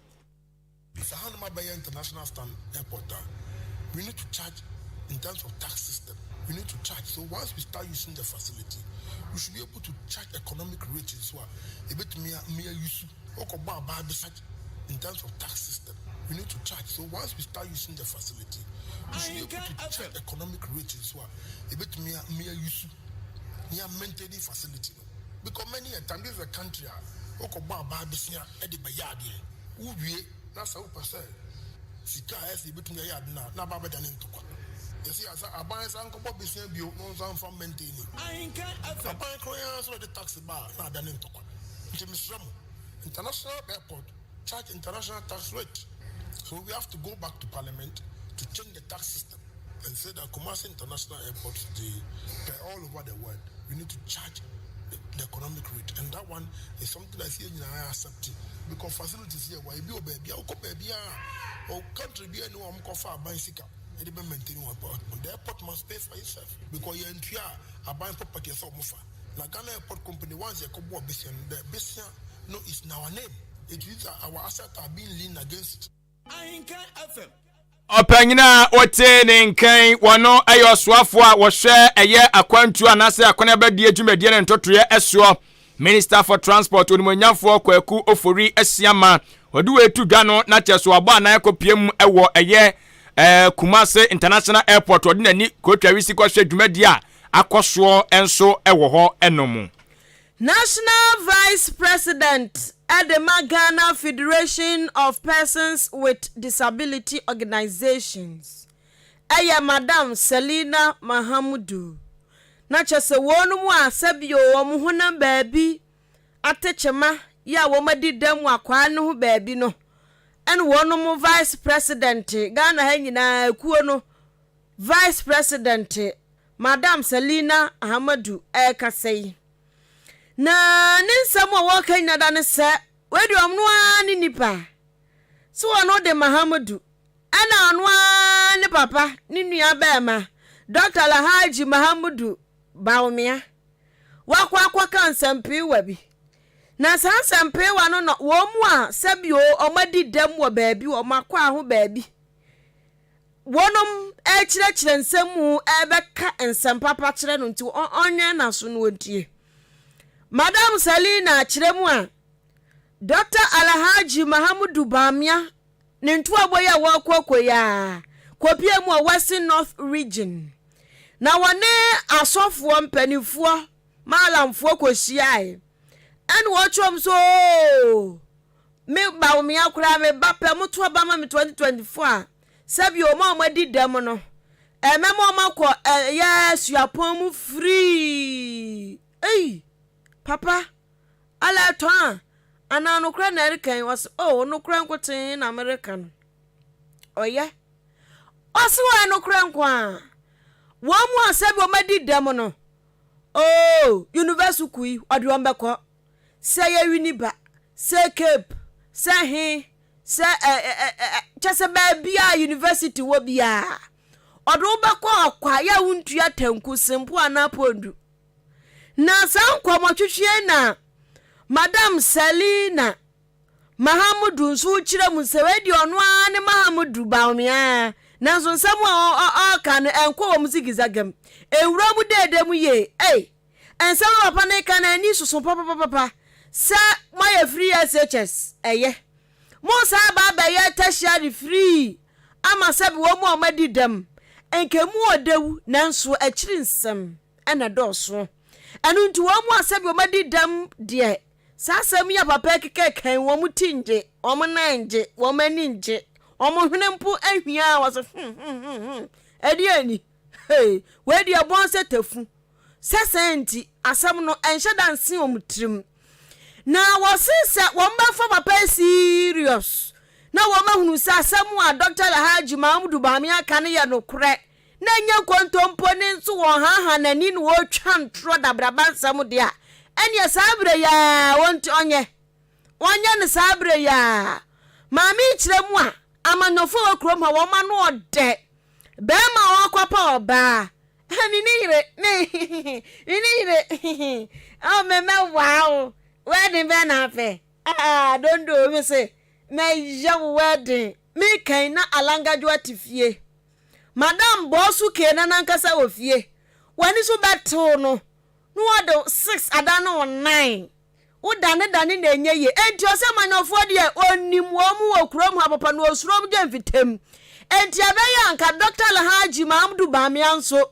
Sɛ hanom abɛyɛ international stand airport a, we need to charge in terms of tax system, we need to charge so once we start using the facility, we should be able to charge economic rate nso a yɛbɛtumi a mmea use wokɔbɔ abaa bi in terms of tax system, we need to charge so once we start using the facility, we should be able to charge economic rate nso a yɛbɛtumi a mmea use ne a maintain facility no because many a time this is a country a wokɔbɔ abaa besia de bɛyɛ adeɛ Wowie na sɛ wopɛ sɛ sika a ɛyɛ sɛ yɛbɛtumi ayɛ ade no a, na aba abɛdane ntɔkwa. Yɛse yɛasa aban nsa nkɔbɔ besia bio na ɔnsan mfa mmaintaining. Aban koro yi ara nso na ɛde tax ba a, na adane ntɔkwa. Nti mesrɛ mo, international airport charge international tax rate. So we have to go back to parliament to change the tax system and say that Kumasi International Airport today, per all over the world, we need to charge the, the economic rate and that one is something that yɛn nyinaa accept because facilities yɛ wɔ ebi wɔ baabi a wokɔ baabi a o country bi ɛni wɔn kɔfa aban sika ɛde bɛ maintain wɔn airport. The airport must pay for itself because yɛn ntua aban property ɛsɛ wɔn fa na Ghana Airport Company once yɛ kɔ bɔ besia no, the besia no is in our name. It means that our assets are being leaned against it.
Ahenkan FM.
Ɔpanyin a wote ne nkan wɔ no yɛ ɔsoafoɔ a wɔhwɛ ɛyɛ akwantuo anaasɛ akɔneabadie dwumadie ne ntotoeɛ soɔ, Minister for Transport, Onimuonyamfoɔ Kwaku Ofori Asiamah. Ɔde wei to dwa no na kyerɛ so wabɔ anan akɔpie mu wɔ ɛyɛ eh, Kumasi International Airport. Ɔde n'ani kɔtwa wisi kɔhwɛ dwumadie a akɔ soɔ nso wɔ hɔ nom.
National Vice President de ma Ghana Federation of Persons with Disability Organisations yɛ Madam Selina Mahamudu. Na kyerɛ sɛ wɔn a sɛbio wɔn honam baabi ate kyema yi a wɔadi dɛm wɔ akwaa no ho baabi no ne wɔn Vice President, Ghana ha nyinaa kuo no Vice President Madam Selina Ahamadu rekasa yi, na ne nsɛm a wɔreka nyina da ne sɛ, wei deɛ ɔno ara ne nipa, sɛ ɔno de Mahamadu, ɛna ɔno ara ne papa ne nua bɛɛma Dr. Alhaji Mahamudu Bawumia, wakɔ akɔka nsɛmpeewa bi. Na saa nsɛmpeewa no na wɔn mu a sɛbio wɔn adi dɛm wɔ baabi, wɔn akɔ aho baabi, Wɔnom rekyerɛkyerɛ nsɛm mu rebɛka nsɛm papa kyerɛ no nti ɔnwɛn n'aso na ɔntie. Madam Selina kyerɛ mu a, Dɔkta Alhaji Mahamudu Bawumia ne ntoabɔ yi a wɔrekɔkɔ yi ara kɔpie mu wɔ Western North Region na wɔne asɔfoɔ mpanimfoɔ maalamfoɔ kɔhyiae ɛna wɔkyerɛ mu sɛ oo Me Bawumia koraa me ba pɛ mo to aba ma me 2024 a sɛbi wɔn a wɔn adi dɛm no ɛmɛma wɔn akɔ ɛyɛ suapɔn mu firii ei papa ala ɛtɔn a anaa nokorɛ na ɛreka yi ɔsɛ oh nokorɛ nkotee na mereka no ɔyɛ ɔsɛ wɔyɛ nokorɛ nko a wɔn mu a sɛbi wɔn adi dɛm no oh university kui ɔde wɔn bɛkɔ sɛ yɛ Winneba, sɛ Cape, sɛ he, sɛ ɛ ɛ ɛ ɛ kyɛ sɛ baabi a university wɔ biara, ɔde wo bɛkɔ ɔkwa yɛ a wontua tanku, sempo anaa pondu. Na saa nkɔmmɔtwetwe na Madam Selina Mahamudu nso kyerɛ mu sɛ wei deɛ ɔno ara ne Mahamudu Bawumia nanso nsɛm a ɔreka no ɛnkɔ wɔn zigizagam, ɛnwura mu deede mu yie. Ei! Nsɛm a papa no reka no ani soso papapapa sɛ moayɛ free SHS ɛyɛ. Moresan aba abɛyɛ tertiary free ama sɛbe wɔn a wɔadi dɛm. Nka emu wɔ dɛw nanso akyiri nsɛm na ɛdɔɔso. Ɛno nti wɔn a sɛbe wɔadi dɛm deɛ saa asɛm yi a papa yi keka yi wɔn ti ngye, wɔn nan ngye, wɔn ani ngye, wɔn hwene mpo ahwia a wɔse hmm hmm hmm hmm ɛdeɛn ni? Hey, wei deɛ ɛbɔn sɛ tafu. Sɛ saa nti, asɛm no ɛnhyɛ da nse wɔn tirim. Na wɔse sɛ wɔbɛfa papa yi serious na wɔahunu sɛ asɛm a Dɔkta Alhaji Mahamudu Bawumia aka no yɛ nokorɛ na ɛnyɛ nkontompo ne nso wɔhaahaa n'ani na wɔretwa ntorɔ dabraba nsɛm deɛ a, Ɛneɛ saa berɛ yi ara wɔnti ɔnyɛ. Wɔnyɛ no saa berɛ yi ara. Maame yi kyerɛ mu a, amanyɔfoɔ wɔ kurom ha wɔn ano ɔdɛ. Barima a ɔrekɔpa ɔbaa, me ne yere, me me ne yere, oh me mɛwaa wo, wedding bɛn na apɛ? Ah, dondo me se mɛyɛ wo wedding. Mekan na Alangadwoa te fie. Madam Bɔɔso Kee na nankasa wɔ fie. W'ani so bɛtew no na wɔde six adane wo nine. Wo dane dane na ɛnyɛ yie. Enti ɔsɛ amanyɔfoɔ deɛ ɔnim wɔn mu wɔ kurom ha papa na ɔsuro wɔn gye mfitam. Enti ɛbɛyɛ a anka Dɔkta Alhaji Mahamudu Bawumia nso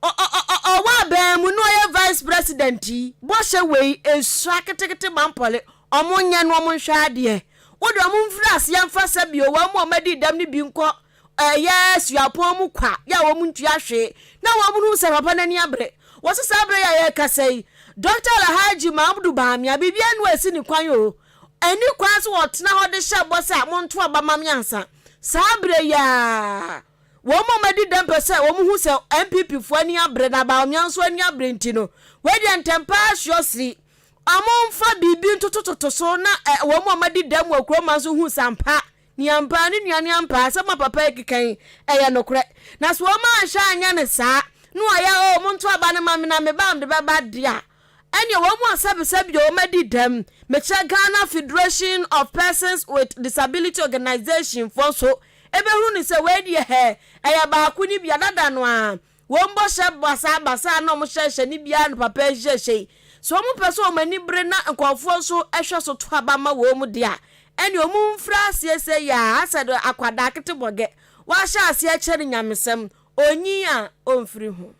ɔwɔ abɛn mu na ɔyɛ vice president yi, bɔhyɛ wei ɛsua ketekete mampɔle, ɔmo nyɛ no ɔmo nhwɛ adeɛ. Wo deɛ ɔmo mfiri aseɛ mfa sɛbio wɔn mu a ɔmo adi dɛm no bi nkɔ ɛyɛ suapɔn mu kwa yɛ a wɔn ntua hwee na wɔn hu sɛ papa no ani abere. Wɔse saa bere yi a yɛrekasa yi, Dɔkta Alhaji Mahamudu Bawumia, biribiara nni hɔ a ɛsi ne kwan o. Ɛnni kwan sɛ ɔtena hɔ de hyɛ bɔ sɛ monto aba ma me ansa. Saa bere yi ara, wɔn a wɔadi dɛm pɛ sɛ wɔhu sɛ NPP foɔ ani abere na Bawumia nso ani abere nti no, wei deɛ ntɛmpa ara hweɔsiri. Wɔmfa biribi ntotototo so na wɔn a wɔadi dɛm wɔ kurom ha nso hu sɛ ampa Ne ampa, ne nua ne ampa, asɛm a papa yi keka yi, ɛyɛ nokorɛ. Na sɛ wɔn anhwɛ anyɛ no saa, na wɔyɛ, oh, monto aba no ma me na me ba a mede bɛba deɛ a, ɛnneɛ wɔn mu asɛbesɛbe deɛ wɔn adi dɛm. Mekyerɛ Ghana Federation of Persons with Disability Organization foɔ nso bɛhunu no sɛ wei deɛ hɛ, ɛyɛ baako ne bi a, dada no ara. Wɔn bɔhyɛ basaabasaa na wɔhyɛhyɛ ne biara no papa nhyehyɛ yi. Sɛ wɔn pɛ sɛ wɔn ani bere na nkurɔfoɔ nso hwɛ so to aba ma wɔn deɛ a, ɛnneɛ wɔn mfiri aseɛ sɛ yaa asɛ de akwadaa ketebɔgɛ wɔahyɛ aseɛ kyerɛ no nyamesɛm, ɔnyin a ɔmfiri ho.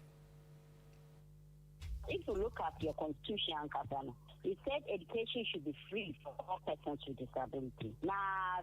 If you look at your constitution ankasa no, it said education should be free for all persons with disability. Na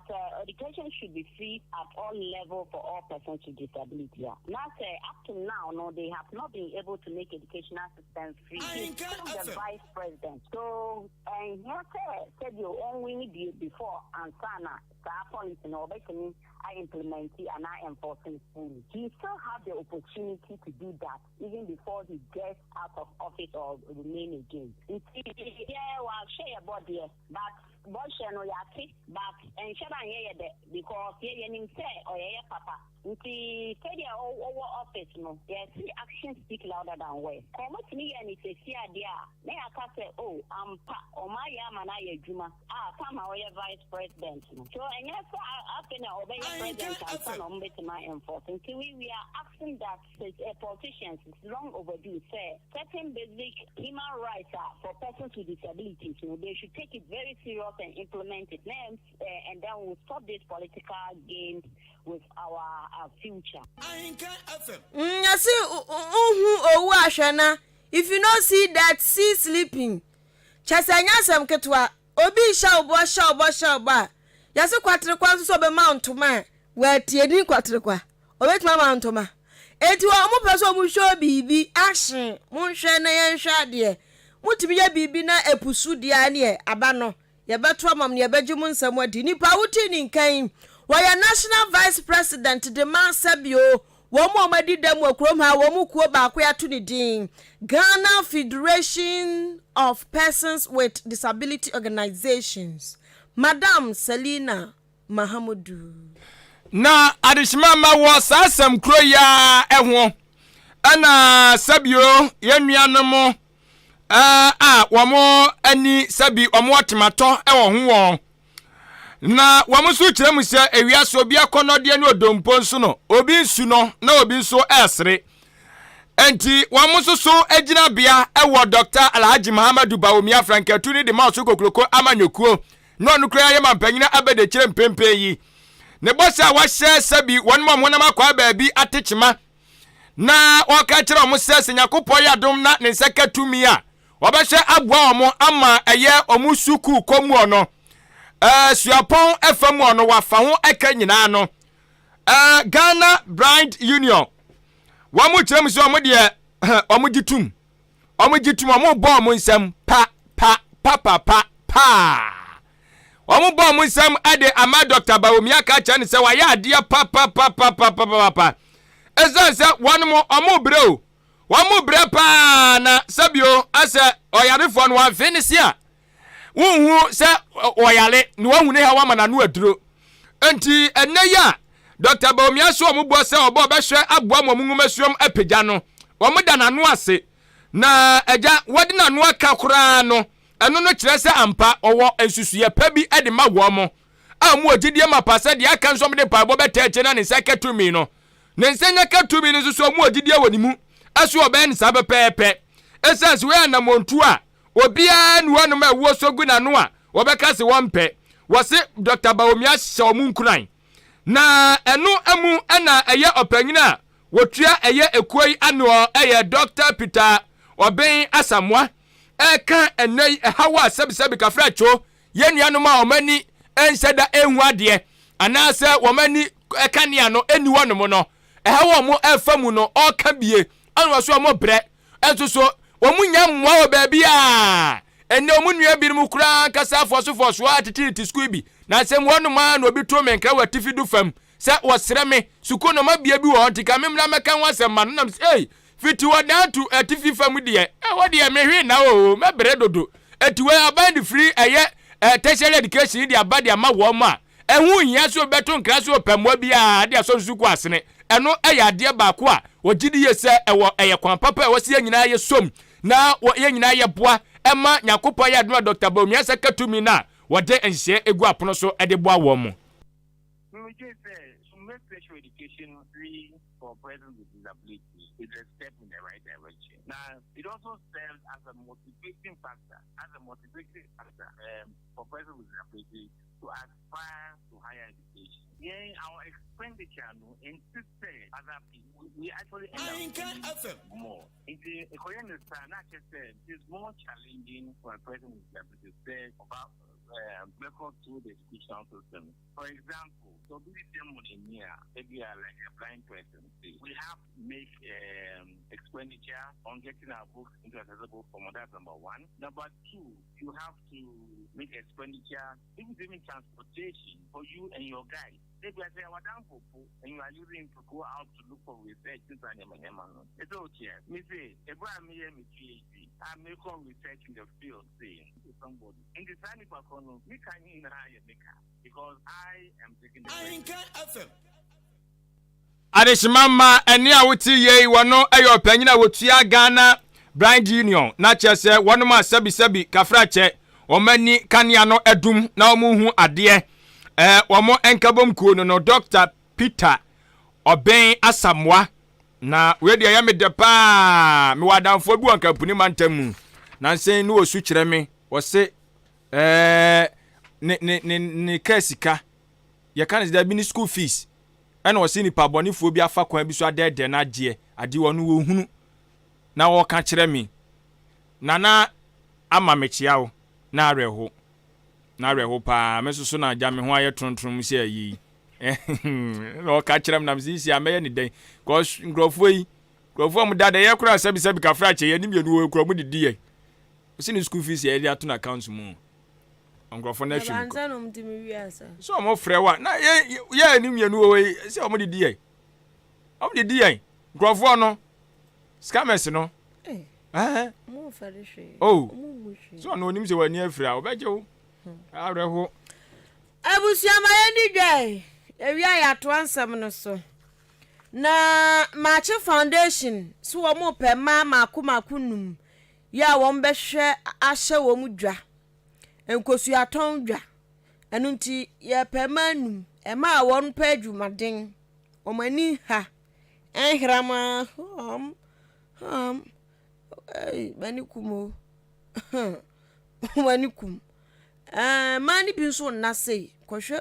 sɛ education should be free at all level for all persons with disability a, na sɛ up to now no they have not been able to make educational system free. He's still the vice president. So ɛnhia sɛ sɛdeɛ ɔnwini bio before ansa na saa policy no ɔbɛtumi a implementi anaa enforce no fully. He still have the opportunity to do that. even before he gets out of office or remain again nti yɛ wahwɛ yɛ bɔ deɛ but bɔhyɛ no yɛate but ɛnhyɛ da nyɛ yɛ dɛ because yɛ yɛnim sɛ ɔyɛ yɛ papa nti sɛdeɛ ɔwɔ office no yɛse action speak louder than words kɔ ɔmo tumi yɛ ne sɛsi adeɛ a na yɛaka sɛ oh ampa ɔmo ayɛ ama no ayɛ adwuma a time a ɔyɛ vice president no so ɛnyɛ sɛ afei na ɔbɛyɛ president ansa na ɔmo bɛtumi a enforce nti we we are asking that Sɛ politicians it's long overdue sɛ certain basic human rights a for persons with disabilities no they should take it very serious and implement it na and then we'll stop this political games with our our future.
Ahenkan FM.
Mm, yɛse wohu owu a hwɛ na if you no see death see sleeping kyɛ sɛ ɛnyɛ asɛm ketewa obi nhyɛ wo bɔ hyɛ wo bɔ hyɛ wo bɔ a yɛse kwaterekwa nso sɛ ɔbɛma wo ntoma a wɔatie din kwaterekwa Obetumi ama ntoma. Enti wɔn pɛ sɛ wɔn show biribi, action, monhwɛ na yɛnhwɛ adeɛ. Motumi yɛ biribi na ɛpusu deɛ a ɛneɛ aba no yɛbɛto ama mo na yɛbɛgye mo nsɛm adi. Nipa a wotee ne nka yi, wɔyɛ National Vice President de ma sɛbio wɔn a wɔadi dɛm wɔ kurom ha, wɔn kuo baako yɛato ne din Ghana Federation of Persons with Disability Organizations, Madam Selina Mahamudu.
Na adehyema mma wɔ saa asɛm koro yi ara ho. Ɛna sɛbio yɛn nuanom a wɔn ani sɛbi wɔn ɔtematɔ wɔ ho wɔn. Na wɔn nso kyerɛ mu sɛ ewiase obi akɔnnɔdeɛ ne odompo nso no, obi nsu no na obi nso ɛresere. Enti wɔn nso so gyinabea wɔ Dɔkta Alhaji Muhammadu Bawumia Frankatu ne de ma ɔso kokuroko amanyɔkuo na ɔno koraa yɛ mampanyin abadiakyire mprempren yi. Ne bɔhyɛ a wahyɛ sɛ bi wɔn a wɔnam akwaa baabi ate kyema na ɔka kyerɛ wɔn sɛ sɛ Nyankopɔn yɛ adom na ne nsa ka tumi a wɔbɛhwɛ aboa wɔn ama ɛyɛ wɔn sukuu kɔ mu no ɛɛ suapɔn ɛfa mu no wafa ho ɛka nyinaa no ɛɛ Ghana Blind Union wɔn kyerɛ mu sɛ wɔn deɛ wɔn gye tum. Wɔn gye tum, wɔn bɔ wɔn nsam pa pa pa pa pa paa. Wɔn bɔ wɔn nsam de ama Dr. Bawumia ka kyerɛ no sɛ wayɛ adeɛ pa pa pa pa pa pa pa pa. Ɛsiane sɛ wɔn mo wɔn brɛ o. Wɔn brɛ paa na sɛbio asɛ ɔyarefoɔ no wamfee ne se a wonhu sɛ ɔyare na wahu ne haw ama n'ano aduro. Enti ɛnnɛ yi a Dɔkta Bawumia so wɔn bɔ sɛ ɔbɔ ɔbɛhwɛ aboa ma wɔn nwomasuam apagya no, wɔn da n'ano ase. Na agya wɔde n'ano aka koraa no, ɛno no kyerɛ sɛ ampa ɔwɔ nsusuiɛ pa bi de ma wɔn a wɔwɔ gyidie mapa sɛ deɛ aka nso wɔde mpaebɔ bɛtaa akyire na ne nsa ka tumi no. Ne nsa nya ka tumi no nso so wɔwɔ gyidie wɔ ne mu so ɔbɛyɛ no saa pɛpɛɛpɛ. Ɛsiane sɛ wei yɛ anammɔntuo a obiara nni hɔnom a ɛwoɔ sɔ gu n'ano a wɔbɛka se wɔmpɛ. Wɔse Dɔkta Bawumia hyɛ wɔn nkuran. Na ɛno mu na ɛyɛ ɔpanyin a wɔtua ɛyɛ ekuo yi ano ɛyɛ Dɔkta Peter Obeng Asamoah ɛreka ɛnnɛ yi ɛhaw a sɛbisɛbi kafratwo yɛn nuanom a wɔn ani nhyɛ da nhu adeɛ anaasɛ wɔn ani kanea no nni hɔnom no ɛhaw a wɔn ɛrefa mu no ɔreka bie ɛna wɔso wɔn brɛ nso so wɔn nya mmoa wɔ baabi a ɛnɛ wɔn nua binom koraa ankasa afɔsofɔso a teteete sukuu bi na nsɛm hɔnom a na obi to me nkra wɔ atifi do fam sɛ wɔsrɛ me sukuu no mabea bi wɔ hɔ nti ka me mmra mɛka ho asɛm ma no nam sɛ ei fiti hɔ dan to atifi fam deɛ ɛhɔ deɛ mehwe na o mɛbrɛ dodo eti wɔ aban de firi ɛyɛ ɛ tertiary education de aba de ama wɔn a ɛho nhia sɛ obɛto nkra sɛ ɔpɛ mmoa biara de asɔ sukuu asene. Ɛno yɛ adeɛ baako a wɔgye di yie sɛ ɛwɔ ɛyɛ kwan papa a ɛwɔ sɛ yɛn nyinaa yɛsom na wɔ yɛn nyinaa yɛboa ɛma Nyankopɔn ayɛ adom a Dɔkta Bawumia nsa ka tumi no a wɔde nhyehyɛeɛ gu apono so de boa wɔn mo.
Megye sɛ to make tertiary education free for persons with disability is a step in the right direction. Na it also serves as a motivating factor, as a motivating factor um, for persons with disability to aspire to higher education. Yɛn our expenditure no nte sɛ other people. We actually end up spending more. Nti ɛkɔyɛ no saa na akyɛ sɛ it is more challenging for a person with disability sɛ ɔba bɛkɔ through the educational system. For example, sɛ obi de mu ani a, ebi a like a blind person, we have to make um, expenditure on getting our books into accessible form. That's number one. Number two, you have to make expenditure, if it's even transportation for you and your guide. Maybe I say, and you are using to go out to look for research. It's okay. Me say, Abraham, me, PhD. I make all research in the field, say, to somebody. In the time, if I me can because I am taking the
risk. Adehyema mma ɛnne a wote yei wɔno yɛ ɔpanyin a wɔtua Ghana Blind Union na kyerɛ sɛ wɔnom a sɛbisɛbi kafrakyɛ wɔn ani kanea no adum na wɔn hu adeɛ ɛɛ wɔn nkabom kuo no no Dr. Peter Ɔbɛn Asamoah na wei deɛ ɛyɛ me dɛ paa mewɔ adamfoɔ bi wɔ Nkampuni mantam mu nansen ne wɔsu kyerɛ me wɔse ɛɛ ne ne ne ne kaa sika yɛka no sɛ dabi ne school fees ɛna ɔse nipa bɔnefoɔ bi afa kwan bi so adɛɛdɛɛ no agyeɛ adeɛ ɔno wɔhunu na ɔka kyerɛ me nana ama mekyea wo na awerɛho na awerɛho paa me nso so na agya me ho ayɛ trontrom sɛ ayi na ɔka kyerɛ me na mesɛ isi a mɛyɛ ne dɛn cause nkurɔfoɔ yi nkurɔfoɔ a wɔda dɛ yɛ koraa sɛbisɛbi kafra kyɛ yɛ ne mmienu wɔ kura mu didi yɛ ɔsi ne school fees yɛ de ato n'account mu nkurɔfoɔ no ahwɛ mu sɛ wɔn frɛ wa na yɛ yɛ ne mmienu wɔ yi sɛ wɔn de di yɛn wɔn de di yɛn nkurɔfoɔ no scammers no ɛɛ oh sɛ ɔno onim sɛ w'ani afiri a ɔbɛgye wo awerɛho.
Abusua ma yɛn di dwa yi ewia yɛatoa nsɛm no so na Maakye Foundation so wɔn pɛ mmaa mako mako num yɛ a wɔn bɛhwɛ ahyɛ wɔn dwa Nkosuatɔn dwa. Ɛno nti yɛpɛ mmaa num, mmaa a wɔpɛ adwumaden, wɔn ani nha, nhram ara hɔmm hɔmm ei m'ani kum o m'ani kum. Ɛɛ mmaa no bi nso nna sei, kɔhwɛ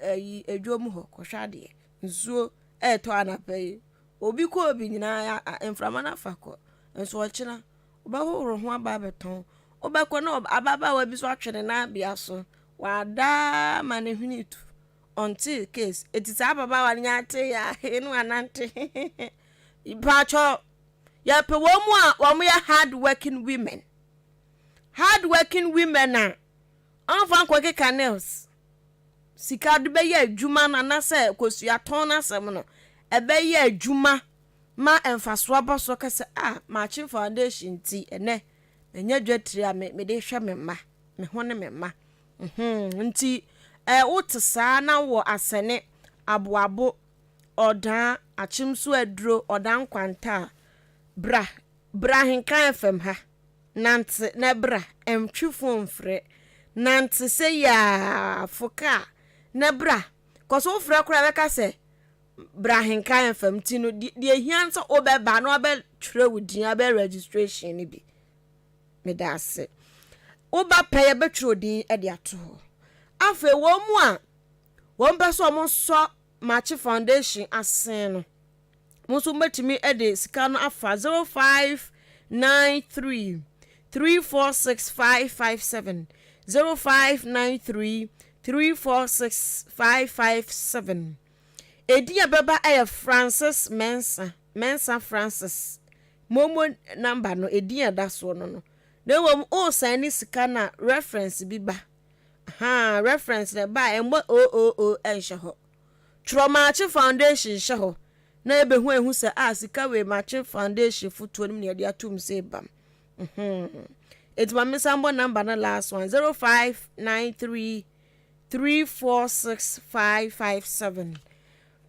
ɛyi dwam hɔ kɔhwɛ adeɛ. Nsuo ɛretɔ anapa yi, obi kɔ obi nyinaa mframa no afa kɔ, nso ɔkyena Wobɛhohoro ho aba abɛtɔn. Wobɛkɔ na ababaawa bi nso atwe ne nan abea so. Wada ara ma ne hwene retu. Ɔntee case. Eti saa ababaawa no nya tee a, hee na wanante hehehe. Mpakyɛw, yɛpɛ wɔn mu a wɔyɛ hard working women. Hard working women a ɔmfa nkɔkeka nails. Sika de bɛyɛ adwuma no anaasɛ kosua tɔn no asɛm no, ɛbɛyɛ adwuma. ma mfasoɔ aba soɔ ka sɛ, ah, Maakye Foundation nti ɛnɛ manya dwatire a mede hwɛ me mma, me ho ne me mma. Mm-hmm. Nti eh, wote saa na wɔ asɛne, aboabo, ɔdaa, akyemso aduro, ɔdaa nkwanta a, bra, bra Ahenkan FM ha. Nante na bra, ntwe fon mfrɛ. Nante sei aa, fo kaa na bra. Kɔ so wofrɛ koraa bɛka sɛ bra Ahenkan FM nti no deɛ ehia ne sɛ wobɛba na wabɛtwerɛ wo din abɛyɛ registration no bi. Meda ase. Woba pɛ yɛbɛtwerɛ wo din de ato hɔ. Afei wɔn mu a wɔn pɛ sɛ wɔn sɔ Makye Foundation ase no, Mo nso mobɛtumi de sika no afa 0593 346 557, 0593 346 557. Edin a ɛbɛba yɛ Francis Mensah, Mensah Francis. Momo number no, edin a ɛda soɔ no no. Na mmom, woresan ne sika no a, reference bi ba. Ahaa, reference na ɛba a, ɛmmɔ OOO nhyɛ hɔ. Twerɛ Maakye Foundation hyɛ hɔ na yɛbɛhu ahu sɛ ah sika wei Maakye Foundation fotoɔ no mu na yɛde atom sɛ bam. Mhm. Enti ma mensan bɔ number no last one 0593 346 557.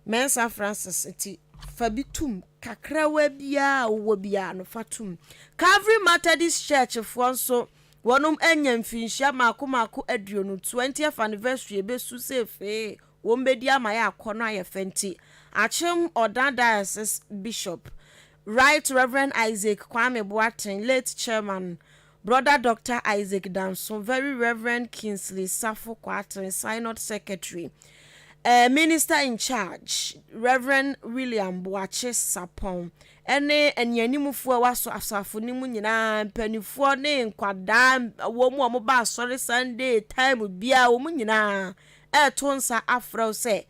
Mensah Francis nti fa bi tum kakrawa biara a wowɔ biara no fa tum. Calvary Methodist Church foɔ nso wɔnom anya mfinhyia mako mako aduonu 20th anniversary ebesu sɛ fee wɔn bɛdi ama yɛ akɔ no ayɛ fɛ nti Akyem Oda Diocese Bishop Right Reverend Isaac Kwame Boateng late Chairman Brother Doctor Isaac Danso, Very Reverend Kingsley Safo Kwarteng, Synod Secretary, eh, Minister in Charge, Reverend William Boakye Sapong, ɛne anianimfoɔ a wɔasɔ asafo no mu nyinaa, mpanimfoɔ ne nkwadaa, wɔn mu a wɔba asɔre Sunday time biara, wɔn nyinaa ɛreto nsa afrɛ wo sɛ,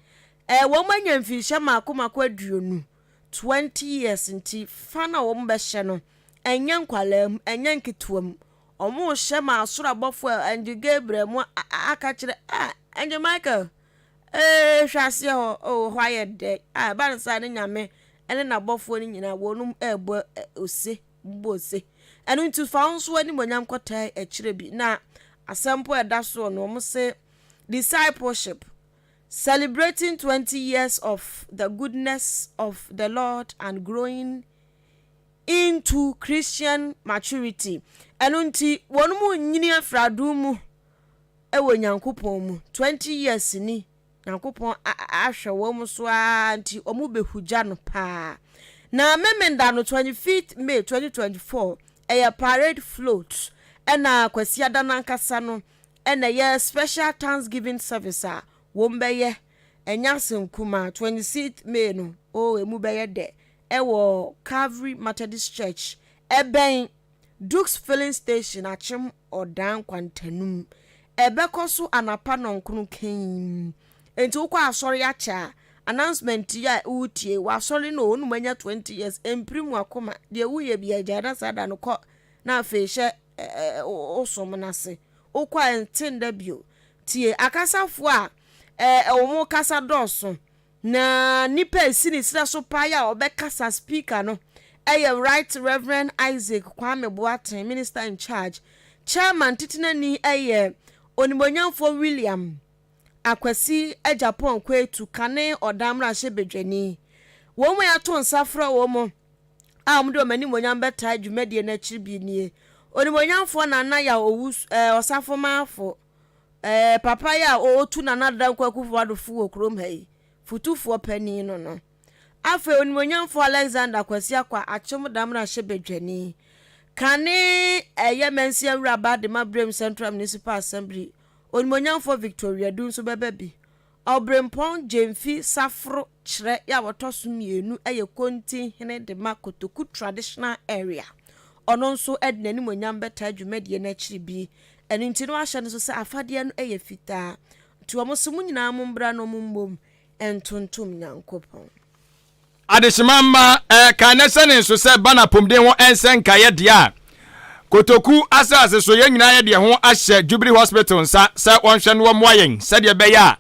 eh, wɔn anya mfinhyia mako mako aduonu, 20 years nti, fa no a wɔbɛhyɛ no, Ɛnyɛ nkwadaa mu, ɛnyɛ nketewa mu. Wɔrehyɛ ma asoro abɔfoɔ a Angel Gabriel mu aka kyerɛ ah Angel Michael ee hwɛ aseɛ hɔ oh hɔ ayɛ dɛ ah ɛba no saa ne nyame ɛne n'abɔfoɔ no nyinaa wɔnom ɛrebɔ ose bɔ ose ɛno nti fa wo nso animonyam kɔtaa akyire bi na asɛm po ɛda soɔ no wɔn se discipleship celebrating 20 years of the goodness of the Lord and growing into Christian maturity. Ɛno nti, wɔn mu nyini afiri adom mu wɔ Nyankopɔn mu. 20 years ni, Nyankopɔn ahwɛ wɔn so ara nti, wɔn bɛhugya no paa. Na Memenda no, 25th May 2024, ɛyɛ parade float, ɛna Kwasiada no ankasa no, ɛna ɛyɛ special thanksgiving service a wɔn bɛyɛ. Ɛnyɛ asɛm kumaa, 26th May no, oh, emu bɛyɛ dɛ. wɔ Calvary Methodist Church, ɛbɛn Dukes Filling Station, Akyem Ɔdan Kwantanum. Ɛbɛkɔ so anapa nnɔnkron kann. Enti wokɔ asɔre akyɛ a, announcement yi a woretie, w'asɔre no o, wonom anya 20 years, ɛmpirim w'akoma, deɛ woyɛ biara gyae na saa da no kɔ na afei hyɛ wo som no ase. Wokɔ a ɛnte nda bio. Tie, akasafoɔ a wɔkasa dɔɔso. Na nipa a esi ne serɛ so paa yi a ɔbɛkasa, speaker, no yɛ Right Reverend Isaac Kwame Boateng, Minister in Charge. Chairman titenani yɛ Onimuonyamfoɔ William Akwasi Agyapong Quaitu, kane Ɔdan mmarahyɛbadwani. Wɔn a yɛato nsa frɛ wɔn a wɔde wɔn animuonyam bɛtaa dwumadie no akyiri bi nie, Onimuonyamfoɔ Nana Yaw Owusu, eh, Ɔsafo Maafo, Ɛɛ papa yi a ɔretu Nana Dankwa Akufo-Addo fo wɔ kurom ha yi, fotufoɔ panin no no. Afei Onimuonyamfoɔ Alexander Kwasi Akwa Akyem Damina Hyebedwani, kane ɛyɛ Mansin Awuraba de ma Brem Central Municipal Assembly, Onimuonyamfoɔ Victor Wiadu nso bɛba bi. Ɔberempɔn Gyamfi Saforo kyerɛ yɛ a wɔtɔ so mmienu yɛ Kontinhene de ma Kotoku Traditional Area. Ɔno nso de n'animuonyam bɛtaa dwumadie no akyiri bi. Ɛno nti na wɔahyɛ no so sɛ afadeɛ no yɛ fitaa. Nti wɔn se mo nyinaa mombra na wɔmmom ntontom Nyankopɔn.
Adehyema mma, ɛka nnɛ sɛ ne nso sɛ ba no apomden ho nsɛ nkaeɛ deɛ a, Kotoku asase so yɛn nyinaa yɛde yɛn ho ahyɛ Jubilee Hospital nsa sɛ wɔnhwɛ na wɔmmoa yɛn sɛdeɛ ɛbɛyɛ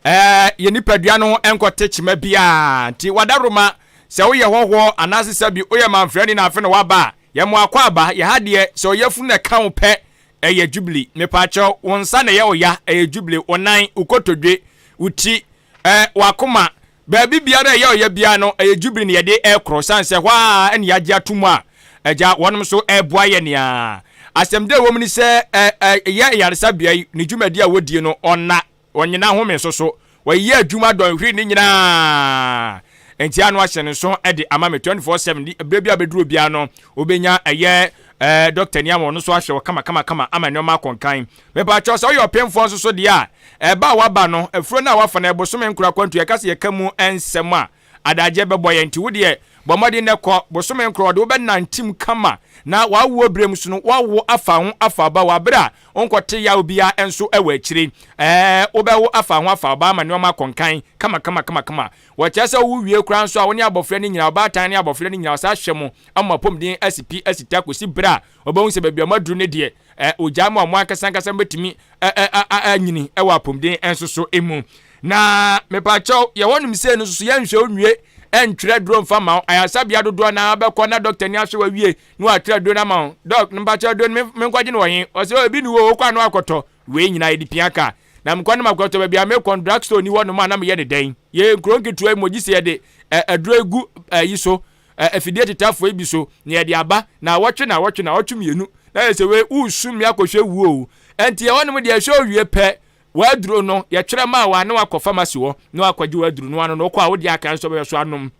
a yɛn nipadua no ho nkɔte kyema biara. Nti wadaroma. Sɛ woyɛ hɔhoɔ anaase sɛbi woyɛ manfrani na afe na woaba a, yɛ mo akwaaba, yɛ ha deɛ sɛ ɔyafunu na ɛka wo pɛ, ɛyɛ Jubilee. Mepaakyɛw, wo nsa na ɛyɛ wo ya, ɛyɛ Jubilee, wo nan, wo kotodwe, wo ti, ɛ, w'akoma, baabi biara a ɛyɛ wo ya biara no, ɛyɛ Jubilee na yɛde rekorɔ, sane sɛ ɛhɔ ara na yɛagye ato mu a, Agya, wɔnom nso reboa yɛn a. Asɛm dɛ ɛwɔ mu ne sɛ, ɛ, ɛ, yɛ ayaresabea yi, ne dwumadi a wɔdie no, ɔnna. Ɔnnyina home nso so. Wɔyɛ adwuma dɔnhwere ne nyinaa. Nti ano ahyɛ ne nso de ama me 24/7 de berɛ bi a bɛduru biara no wobɛnya ɛyɛ ɛɛ dɔkta ni ama ɔno nso ahwɛ wɔ kama kama kama ama nneɛma akɔ nkan. Mepaakyɛw sɛ woyɛ ɔpemfoɔ nso so deɛ a ɛba a waba no afuro no a wafa no ɛbosome nkoro akwantu yɛka sɛ yɛka mu nsɛm a Adagyeɛ bɛbɔ yɛn nti wo deɛ bɔ mmɔden na kɔ, bosome nkorɔ ɔde wo bɛnante mu kama na w'awoɔ berɛ mu so no woawo afa ho afa aba wɔ aberɛ a wonkɔte yaw biara nso wɔ akyire. Ɛɛ wobɛwo afa ho afa aba ama nneɛma akɔ nkan kama kama kama kama. Wɔkyerɛ sɛ wowo wie koraa nso a wo ne abɔfra no nyinaa, ɔbaatan ne abɔfra no nyinaa wɔsan hwɛ mo ama mo apɔmuden asi pi asi ta kɔsi berɛ a wɔbɛhu sɛ baabi a moaduru no deɛ ɛ, ogyaa mu a mo ankasa ankasa mobɛtumi anyini wɔ apɔmuden nso so mu. Na mepakyɛw, yɛwɔ nom sei no nso so yɛnhwɛ wo nwie ɛntwerɛ aduro mfa ma wo. Ayaresabea dodoɔ na bɛkɔ na dɔkta ni ahwɛ wawie na watwerɛ aduro no ama wo. Dɔk, no mpakyɛw aduro no menkɔgye no wɔ he? Ɔsɛ o, ebi ni wɔ wokɔ ano akɔtɔ. Wei nyinaa yɛde pia ka. Na mekɔ no makɔtɔ baabi a mekɔ no drug store ni hɔ nom a na meyɛ ne dɛn? Yɛ nkuro nketewa yi mu gye sɛ yɛde aduro gu ayi so afidie tetafoɔ yi bi so na yɛde aba naawɔtwe naawɔtwe naawɔtwe mmienu na yɛ sɛ wei woresu me akɔhwɛ wuo o. Ɛnti ɛhɔ nom deɛ ɛhwɛ owie pɛ w'aduro no yɛtwerɛ maa wo a na wakɔ pharmacy hɔ na wakɔgye w'aduro no ano no wokɔ a wode aka nso bɛyɛ so anom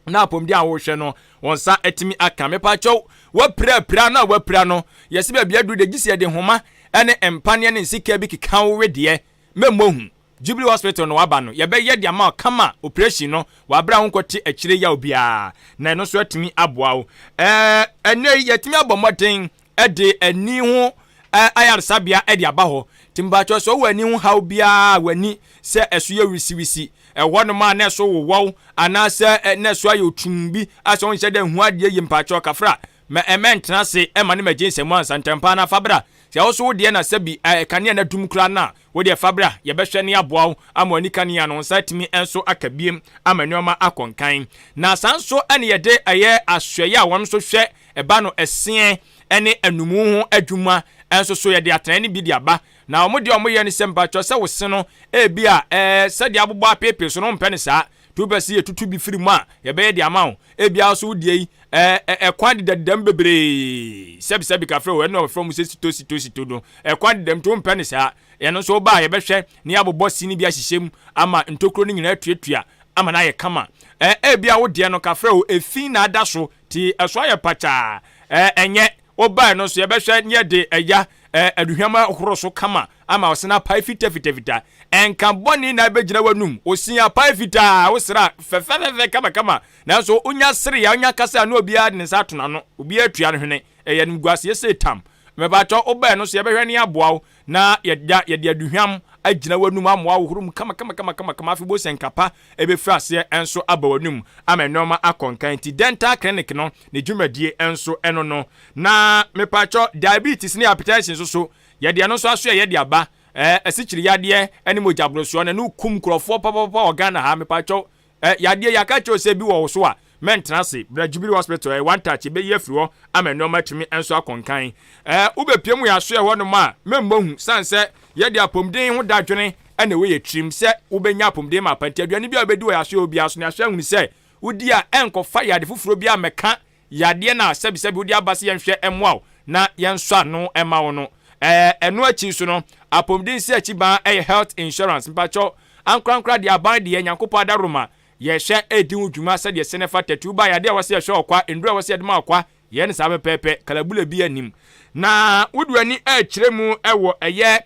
na apɔmuden a wohwɛ no wɔn nsa atumi aka. Mepakyɛw wapira pira no a wapira no yɛsi baabi aduru deɛ gye sɛ yɛde nhoma ne mpaneɛ ne nsika bi keka wo wedeɛ mɛmmɔ hu. Jubilee Hospital no waba no, yɛbɛyɛ de ama wo kama, operation no, wɔ abere a wonkɔte akyire yaw biara, na ɛno nso atumi aboa wo. Ɛɛ, ɛnnɛ yi, yɛatumi abɔ mmɔden de ani ho ayaresabea de aba hɔ. Nti mpakyɛw sɛ wowɔ ani ho haw biara, w'ani sɛ ɛso yɛ wisiwisi, ɛhɔ nom a na ɛso wowɔw, anaasɛ na ɛso ayɛ otum bi a sɛ wonhyɛ da nhu adeɛ yie, mpakyɛw kafra, ma ɛmɛntena ase ɛma ne mɛgye nsɛmmu ansa, ntɛmpa ara fa bra. Sɛ wo nso wo deɛ na sɛbi kanea no adum koraa no a, Wo deɛ fa bra, yɛbɛhwɛ ne aboa wo ama w'ani kanea no, wo nsa atumi nso aka biem ama nneɛma akɔ nkan. Na saa nso ne yɛde ɛyɛ asoɛeɛ a wɔn nso hwɛ ɛba no ɛseɛ ne anumu ho adwuma nso so yɛde atenaeɛ no bi de aba. Na wɔn deɛ wɔyɛ ne sɛ mpakyɛw sɛ wo se no ebi a ɛɛ sɛdeɛ abobɔ apeepee so no wompɛ no saa, nti wopɛ sɛ yɛtutu bi firi mu a yɛbɛyɛ de ama wo. Ebia wo nso wo deɛ yi ɛɛ ɛkwan dedadeda mu bebree sɛbisɛbi kafrɛ o ɛno na wɔfrɛ mu sɛ sito sito sito no ɛkwan dedam nti wompɛ no saa. Ɛno nso woba a yɛbɛhwɛ na yɛabobɔ se no bi ahyehyɛ mu ama ntokuro no nyinaa atuatua ama no ayɛ kama. Ɛɛ ebia wo deɛ no kafrɛ o efi na ada so nti ɛso ayɛ pakyaa. Ɛɛ ɛnyɛ wobae no nso yɛbɛhwɛ na yɛde ɛya ɛɛ aduhwam ahoro so kama ama ɔse no apae fitafitafita. Ɛnka bɔne na ɛbɛgyina w'anum. Ose apae fitaa, wosra fɛfɛfɛfɛ kamakama. Nanso wonya sere a, wonya kasa a na obiara de ne nsa ato n'ano. Obiara atua no hwene. Ɛyɛ animguaseɛ sei tam. Mepakyɛw, wobae no nso yɛbɛhwɛ na yɛaboa wo na yɛda yɛde aduhwam agyina w'anum amoa wo horo mu kamakamakama. Afei wobɛhu sɛ nka pa ɛbɛfiri aseɛ nso aba w'anum ama nneɛma akɔ nkan. Nti dental clinic no ne dwumadie nso ɛno no. Na mepakyɛw, diabetes ne hypertension nso so, yɛde ɛno nso aso yɛde aba. Ɛɛ asikyire yadeɛ ne mogya borosoɔ no, ɛno kum nkurɔfoɔ papapapa wɔ Ghana ha. Mepakyɛw, Ɛ, yadeɛ, yɛaka akyerɛ wo sɛ bi wɔ wo so a, mɛntena ase. Bra Jubilee Hospital, ɛyɛ one touch, yɛbɛyi afiri hɔ ama nneɛma atumi nso akɔ nkan. Ɛ, wobɛpue mu yɛn asoɛɛ hɔnom a, mɛmmɔ hu, sane sɛ yɛde apɔmuden ho dadwene na ɛwɔ yɛn tirim sɛ wobɛnya apɔmuden mapa nti, aduane biara a wobɛdi wɔ yɛn asoɛɛ hɔ biara so no, yɛahwɛ ahunu sɛ wodi a ɛnkɔfa yade foforɔ biara mmɛka yadeɛ no a sɛbisɛbi wode aba sɛ yɛnhwɛ mmoa wo na yɛnsɔ ano mma wo no. Ɛɛ, ɛno akyi nso no, apɔmuden si akyi baa ɛyɛ health insurance. Mpakyɛw, ankorankora deɛ, aban deɛ, Nyankopɔn adaworoma, yɛhwɛ ɛredi ho dwuma sɛdeɛ ɛsɛ na ɛfata. Ti woba yadeɛ a ɛwɔ sɛ yɛhwɛ wɔ kwa, nnuro a ɛwɔ sɛ yɛde ma wɔ kwa, yɛyɛ no saa pɛpɛɛpɛ, kalabule biara nnim. Na wode w'ani ɛrekyerɛ mu wɔ ɛyɛ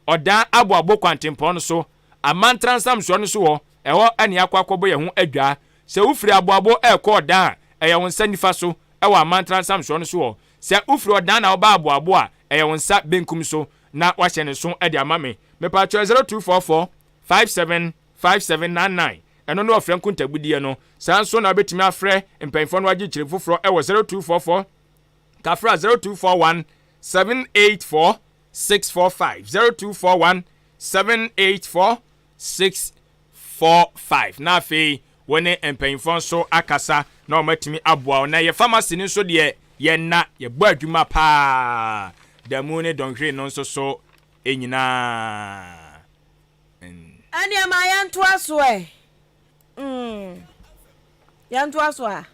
ɔdan aboabo kwantempɔn no so, amantra nsamsoɔ no so hɔ, ɛhɔ ɛne yɛakɔ akɔbɔ yɛn ho adwaa. Sɛ wofiri aboabo rekɔ ɔdan a, ɛyɛ wo nsa nifa so wɔ amantra nsamsoɔ no so hɔ. Sɛ wofiri ɔdan na woba aboabo a, ɛyɛ wo nsa benkum so na woahyɛ ne nso de ama me. Mepakyɛw 0244 57 5799, ɛno ne ɔfrɛ nkontabudeɛ no. Saa nso na wobɛtumi afrɛ mpanyinfoɔ no agye kyerɛ foforɔ wɔ 0244 kafra 0241 784 645, 0241 784 645. Na afei. Wo ne mpanyinfoɔ nso akasa na wɔn atumi aboa wo. Na yɛ pharmacy no nso deɛ yɛn nna yɛbɔ adwuma paa da mu ne dɔnhwere no nso so nyinaa.
Ɛnneɛ ma yɛntoa so ɛ. Mm. Yɛntoa so a.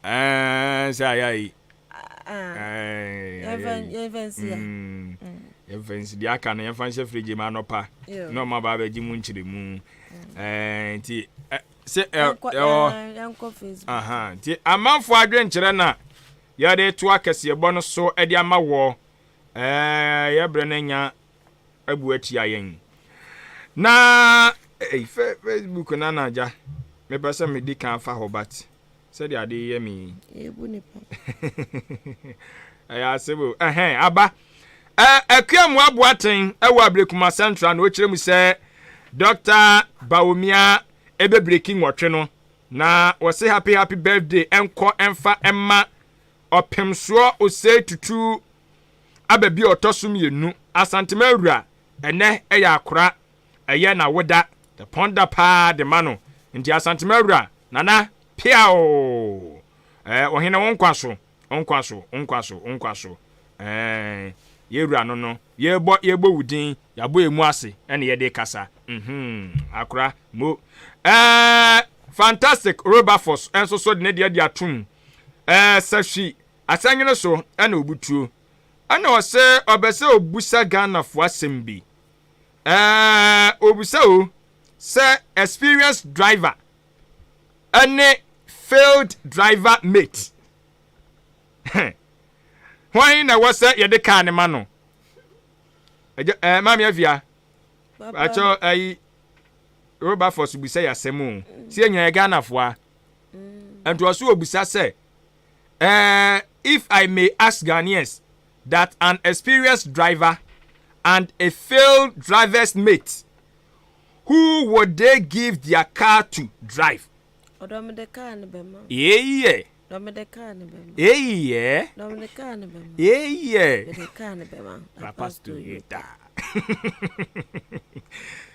Ɛɛ sɛ ayɛ yi.
Yɛmfa nsi a.
Yɛmfa nsi deɛ aka no yɛmfa nhyɛ fridge mu anɔpa na ɔma ba abɛgye mu nkyerɛmu. Ɛɛ nti sɛ ɛwɔ.
Yɛnkɔ Facebook.
Nti amanfoɔ adwenkyerɛ na yɛde to akɛseɛbɔ no so de ama wɔ ɛɛ yɛbrɛ no anya abu atia yɛn. Na ei Facebook na na agya mepɛ sɛ medi kan fa hɔ but sɛdeɛ ade yɛ me yi.
Ebu nipa.
Ɛyɛ asɛm o. Ɛhɛn aba. Akua Mmoa Boateng ɛwɔ Ablekuma Central na ɔkyerɛ mu sɛ Dr. Bawumia ɛbɛbreki nwɔtwe no na wɔse happy happy birthday ɛnkɔ ɛmfa ɛma ɔpemsoɔ Osei Tutu aba bi a ɔtɔ so mienu, Asantema awura, ɛnɛ ɛyɛ akora, ɛyɛ n'awoda, the pɔn da paa de ma no, nti Asantema awura, Nana, piaoo! Ɛɛ, ɔhene wo nkwa so, wo nkwa so, wo nkwa so, wo nkwa so, ɛɛ, yɛwura no no, yɛbɔ, yɛbɔ wo din, yɛabɔ emu ase ɛna yɛde kasa, mhm, akora, mo. Ɛɛ, Fantastic Roberforce nso so de ne deɛ de atom, ɛɛ, Sahwi Asɛnwene so na obutuo. Ɛna ɔse ɔbɛ sɛ obusa Ghanafoɔ asɛm bi. Ɛɛ obusa o sɛ experienced driver ɛne failed driver mate hwan na ɛwɔ sɛ yɛde kaa ne ma no? Ɛgya ɛɛ maame afia. Akyɛ ɛyi Roberforce busa yɛ asɛm o. Sɛ yɛ nyina yɛ Ghanafoɔ a. Ɛnti ɔso obusa sɛ Eh, if I may ask Ghanaians that an experienced driver and a failed driver's mate, who would they give their car to drive?
Ɔdɔ mede kaa no bɛma.
Eyɛ.
Dɔ mede kaa no bɛma.
Eyɛ.
Dɔ mede kaa no bɛma.
Eyɛ.
Mede kaa no bɛma.
Papa's Toyota.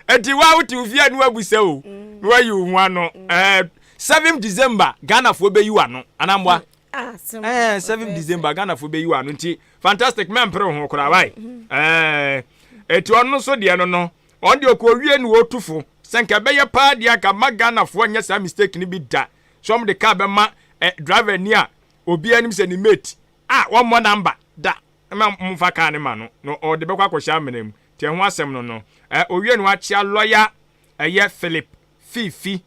Eti wa wote wo fie no abusa o. Mm. Na wayi wo ho ano. Mm. Eh, 7 December Ghanafoɔ bɛyi w'ano anamboa
ah,
eh, 7 December Ghanafoɔ bɛyi w'ano nti fantastic mɛmpere ho koraa wae mm-hmm. eh, ɛti ɔno nso deɛ no no ɔno deɛ ɔkɔ wie no ɔtu fo sɛ nka ɛbɛyɛ paa deɛ anka ma Ghanafoɔ nyɛ saa mistake no bi da sɛ ɔmo de kaa bɛma eh, driver ni a obiara nim sɛ ne mate a wɔmmɔ namba da ma momfa kaa no ma no na ɔde bɛkɔ akɔhyɛ amena mu nti ɛho asɛm no no eh, owie no akyea lɔya ɛyɛ Philip Fifi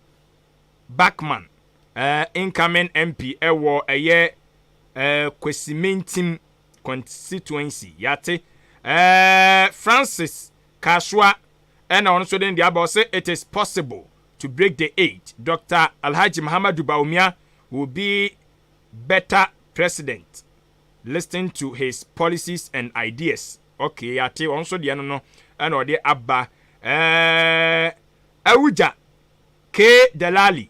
Buckman eh, incoming MP ɛwɔ ɛyɛ eh, Kwesimintim constituency yate eh, Francis Kasua ɛna ɔno nso de ne deɛ aba ɔsɛ it is possible to break the eight Dr. Alhaji Muhammadu Bawumia will be better president listen to his policies and ideas okay yate ɔno nso deɛ no no ɛna ɔde aba eh, Awugya K. Delali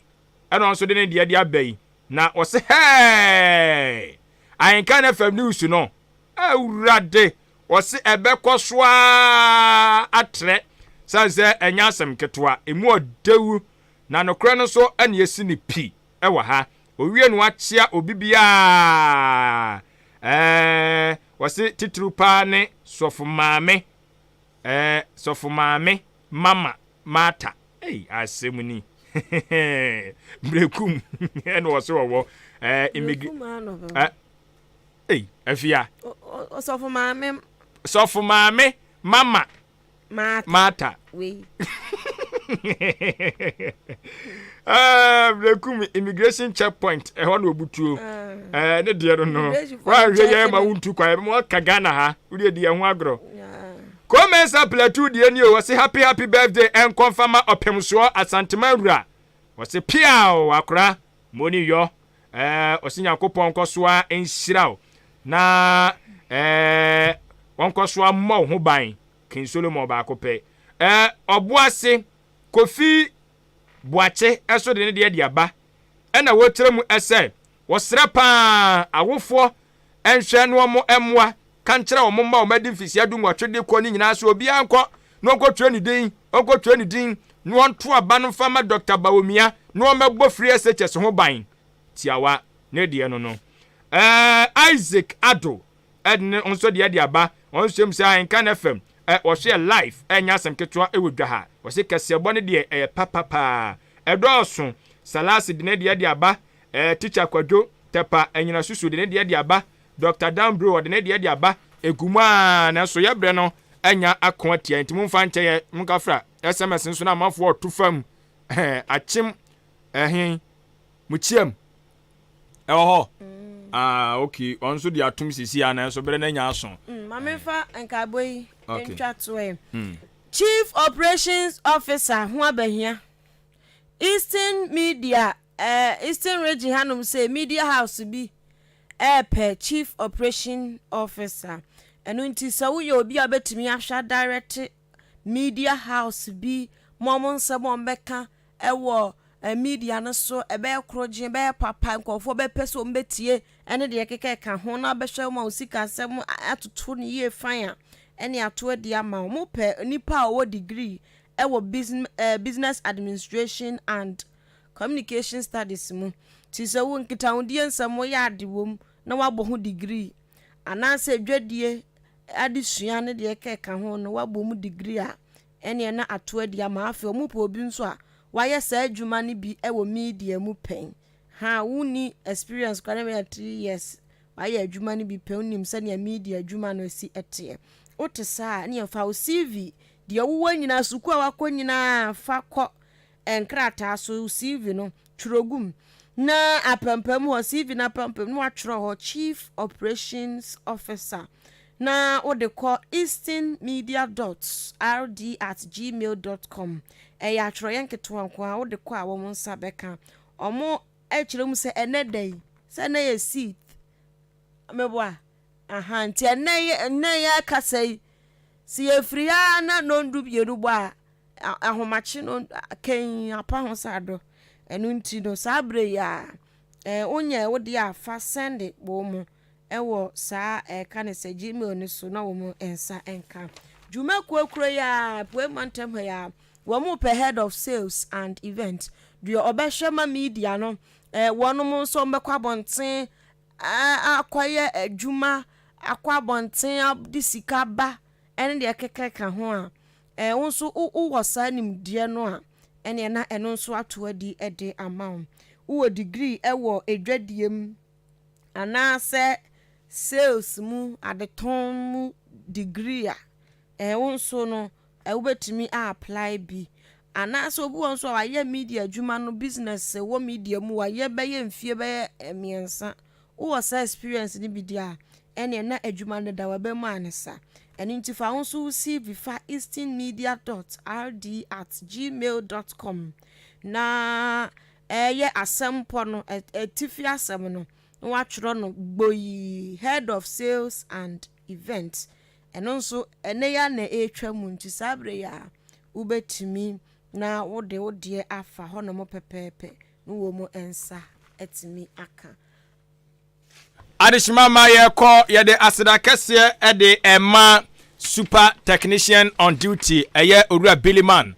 ɛna ɔno nso de ne deɛ de aba yi na ɔse hɛɛ Ahenkan FM news no awurade ɔse ɛbɛkɔ so ara atrɛ sane sɛ ɛnyɛ asɛm ketewa emu ɔdɛwu na nokorɛ no nso ɛna esi ne pi ɛwɔ ha owie no akyea obi biara ɛɛ ɔse titiriw paa ne sɔfo maame ɛɛ sɔfo maame mama Martha Ei asɛm ni Mrekum ɛna ɔsɛ ɔwɔ ɛɛ imigi ɛ ei afia.
Sɔfo maame.
Sɔfo maame mama. Martha.
Wei.
Ɛɛ Mrekum immigration checkpoint ɛhɔ na obutuo ɛɛ ne deɛ no no wɔahwɛ yɛ ma wontu kwan ɛbɛma wɔka Ghana ha wode di yɛn ho agorɔ. Komensah Plateau deɛ nie o, ɔse happy happy birthday ɛnkɔ mfa ma Ɔpemsoɔ Asantema wura, ɔse piaw akora moni yɔ ɛɛ ɔse Nyankopɔn nkɔsoa nhyira wo na ɛɛ ɔnkɔsoa mmɔ wo ho ban King Solomon baako pɛ ɛɛ Ɔboase Kofi Boakye ɛso de ne deɛ de aba ɛna wɔkyerɛ mu ɛsɛ wɔsrɛ paa awofoɔ nhwɛ na wɔn mmoa Ka nkyerɛ wɔn mma a wɔadi mfirihyia dunwɔtwe de kɔ no nyinaa sɛ obiara nkɔ na ɔnkɔtwerɛ ne din, ɔnkɔtwerɛ ne din. na wɔnto aba no mfa ma Dr. Bawumia na wɔmmɛbɔ free SHS ho ban tiawa ne deɛ no no. Ɛɛ Isaac Addo ɛde ne nso deɛ de aba wɔn nso mu sɛ Ahenkan FM ɛ wɔso yɛ live ɛnyɛ asɛm ketewa ɛwɔ dwa ha wɔsi kɛseɛbɔ ne deɛ ɛyɛ papapaa ɛdɔɔso Salasi de ne deɛ de aba ɛɛ Teacher Kwadwo Tɛpa Ɛnyina Susu de ne deɛ de aba Dr. Danbro ɔde ne deɛ de aba egu mu a nanso yɛbrɛ no anya ako atia nti momfa nkyɛ yɛ monkafra SMS nso na amanfoɔ ɔto fam ɛɛ akyem ɛhen mukyiam ɛwɔ hɔ ah okay ɔno nso de atom sisi a nanso bere no anya aso.
Maame fa nkaebɔ yi ntwa toɛ. Chief Operations Officer ho abahia Eastern Media Eastern Region hanom sɛ media house bi ɛɛpɛ Chief Operation Officer. Ɛno nti sɛ woyɛ obi a wobɛtumi ahwɛ direct media house bi ma ɔmo nsɛm a ɔmbɛka ɛwɔ media no so ɛbɛyɛ korogye ɛbɛyɛ papa nkurɔfoɔ bɛpɛ sɛ ɔmbɛtie ɛne deɛ keka ɛka ho na bɛhwɛ ma wo sika asɛm atoto no yie fan a ɛne ato adi ama wo. Mopɛ nipa a ɔwɔ degree ɛwɔ business administration and communication studies mu nti sɛ wo nkitahodie nsɛm woyɛ ade wɔ mu na woabɔ ho degree anaasɛ dwadie adesua ne deɛ kɛka ho no woabɔ mu degree a ɛneɛ na ato adi ama afei ɔmo pɛ obi nso a wayɛ saa adwuma no bi ɛwɔ media mu pɛn ha wonni experience koraa na bɛyɛ 3 years wayɛ adwuma no bi pɛn wonim sɛnea media adwuma no si ɛteɛ wote saa ne yɛfa wo CV deɛ wowɔ nyinaa sukuu a wakɔ nyinaa fa kɔ nkrataa so CV no twerɛ gum na apampam hɔ CV no apampam na watwerɛ hɔ Chief Operations Officer na wode kɔ easternmedia.rd@gmail.com. Ɛyɛ atwerɛeɛ nketewa nko a wode kɔ a wɔn nsa bɛka ɔmo kyerɛ mu sɛ ɛnɛ da yi sɛ ɛnɛ yɛ sixth meboa aha nti ɛnɛ yɛ ɛnɛ yɛ akasa yi si yɛfiri ha na nondu mmienu bɔ a ahomakye no kɛn apa ho sa do ɛno nti no saa abere yi a ɛɛ wonyɛ wode a fa send wɔ mu ɛwɔ saa ɛka ne sɛ Gmail no so na wɔn nsa nka dwumakuo kuro yi a pue mantam ha yi a wɔn pɛ head of sales and event deɛ ɔbɛhwɛ ma media no ɛɛ wɔn nso bɛkɔ abɔnten akɔyɛ adwuma akɔ abɔnten de sika ba ɛne deɛ keka ka ho a ɛɛ wo nso wowɔ saa nimdeɛ no a ɛneɛ na ɛno nso ato adi de ama wo. Wowɔ degree ɛwɔ edwadie mu anaasɛ sales mu adetɔn mu degree a ɛɛ wo nso no wobɛtumi apply bi anaasɛ obi wɔ nso a wayɛ media adwuma no business wɔ media mu wayɛ bɛyɛ mfie bɛyɛ 3 wowɔ saa experience no bi di a ɛneɛ na adwuma no da waba mu a ne sa ɛno nti fa wo nso wo CV fa easternmedia.rd@gmail.com na ɛyɛ asɛmpɔ no ɛtifi asɛm no na watwerɛ no gboyii head of sales and event. Ɛno nso ɛnɛ ya na ɛretwa mu nti saa bere yi a wobɛtumi na wode wo deɛ afa hɔnom pɛpɛɛpɛ na wɔ mu nsa atumi aka.
Adehyema ma yɛkɔ yɛde aseda kɛseɛ de ɛma super technician on duty ɛyɛ Owura Billyman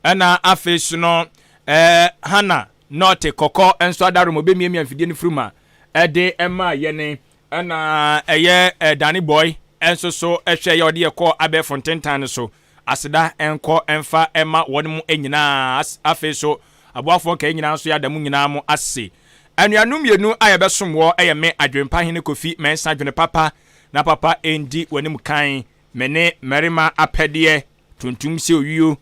ɛna afei so no ɛɛ Hana nɔɔte kɔkɔ nso adarom obɛmiamia mfidie no firi mu a ɛde ɛma yɛne ɛna ɛyɛ ɛdane boy ɛnso so ɛhwɛ yɛ ɔde yɛkɔ abɛɛfo ntentan no so aseda ɛnkɔ ɛmfa ɛma wɔn mu nyinaa. Afei so aboafoɔ nkae nyinaa nso yɛada mu nyinaa mo ase. Anuanom mmienu a yɛbɛsom wɔ ɛyɛ me Adwempa Hene Kofi Mɛnsa Dwene papa na papa ɛndi w'anim kan me ne mmarima apɛdeɛ tuntum sɛ owio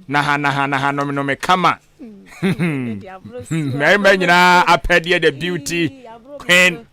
naha naha naha nomenome kama mmarima nyinaa apɛdeɛ, the beauty queen.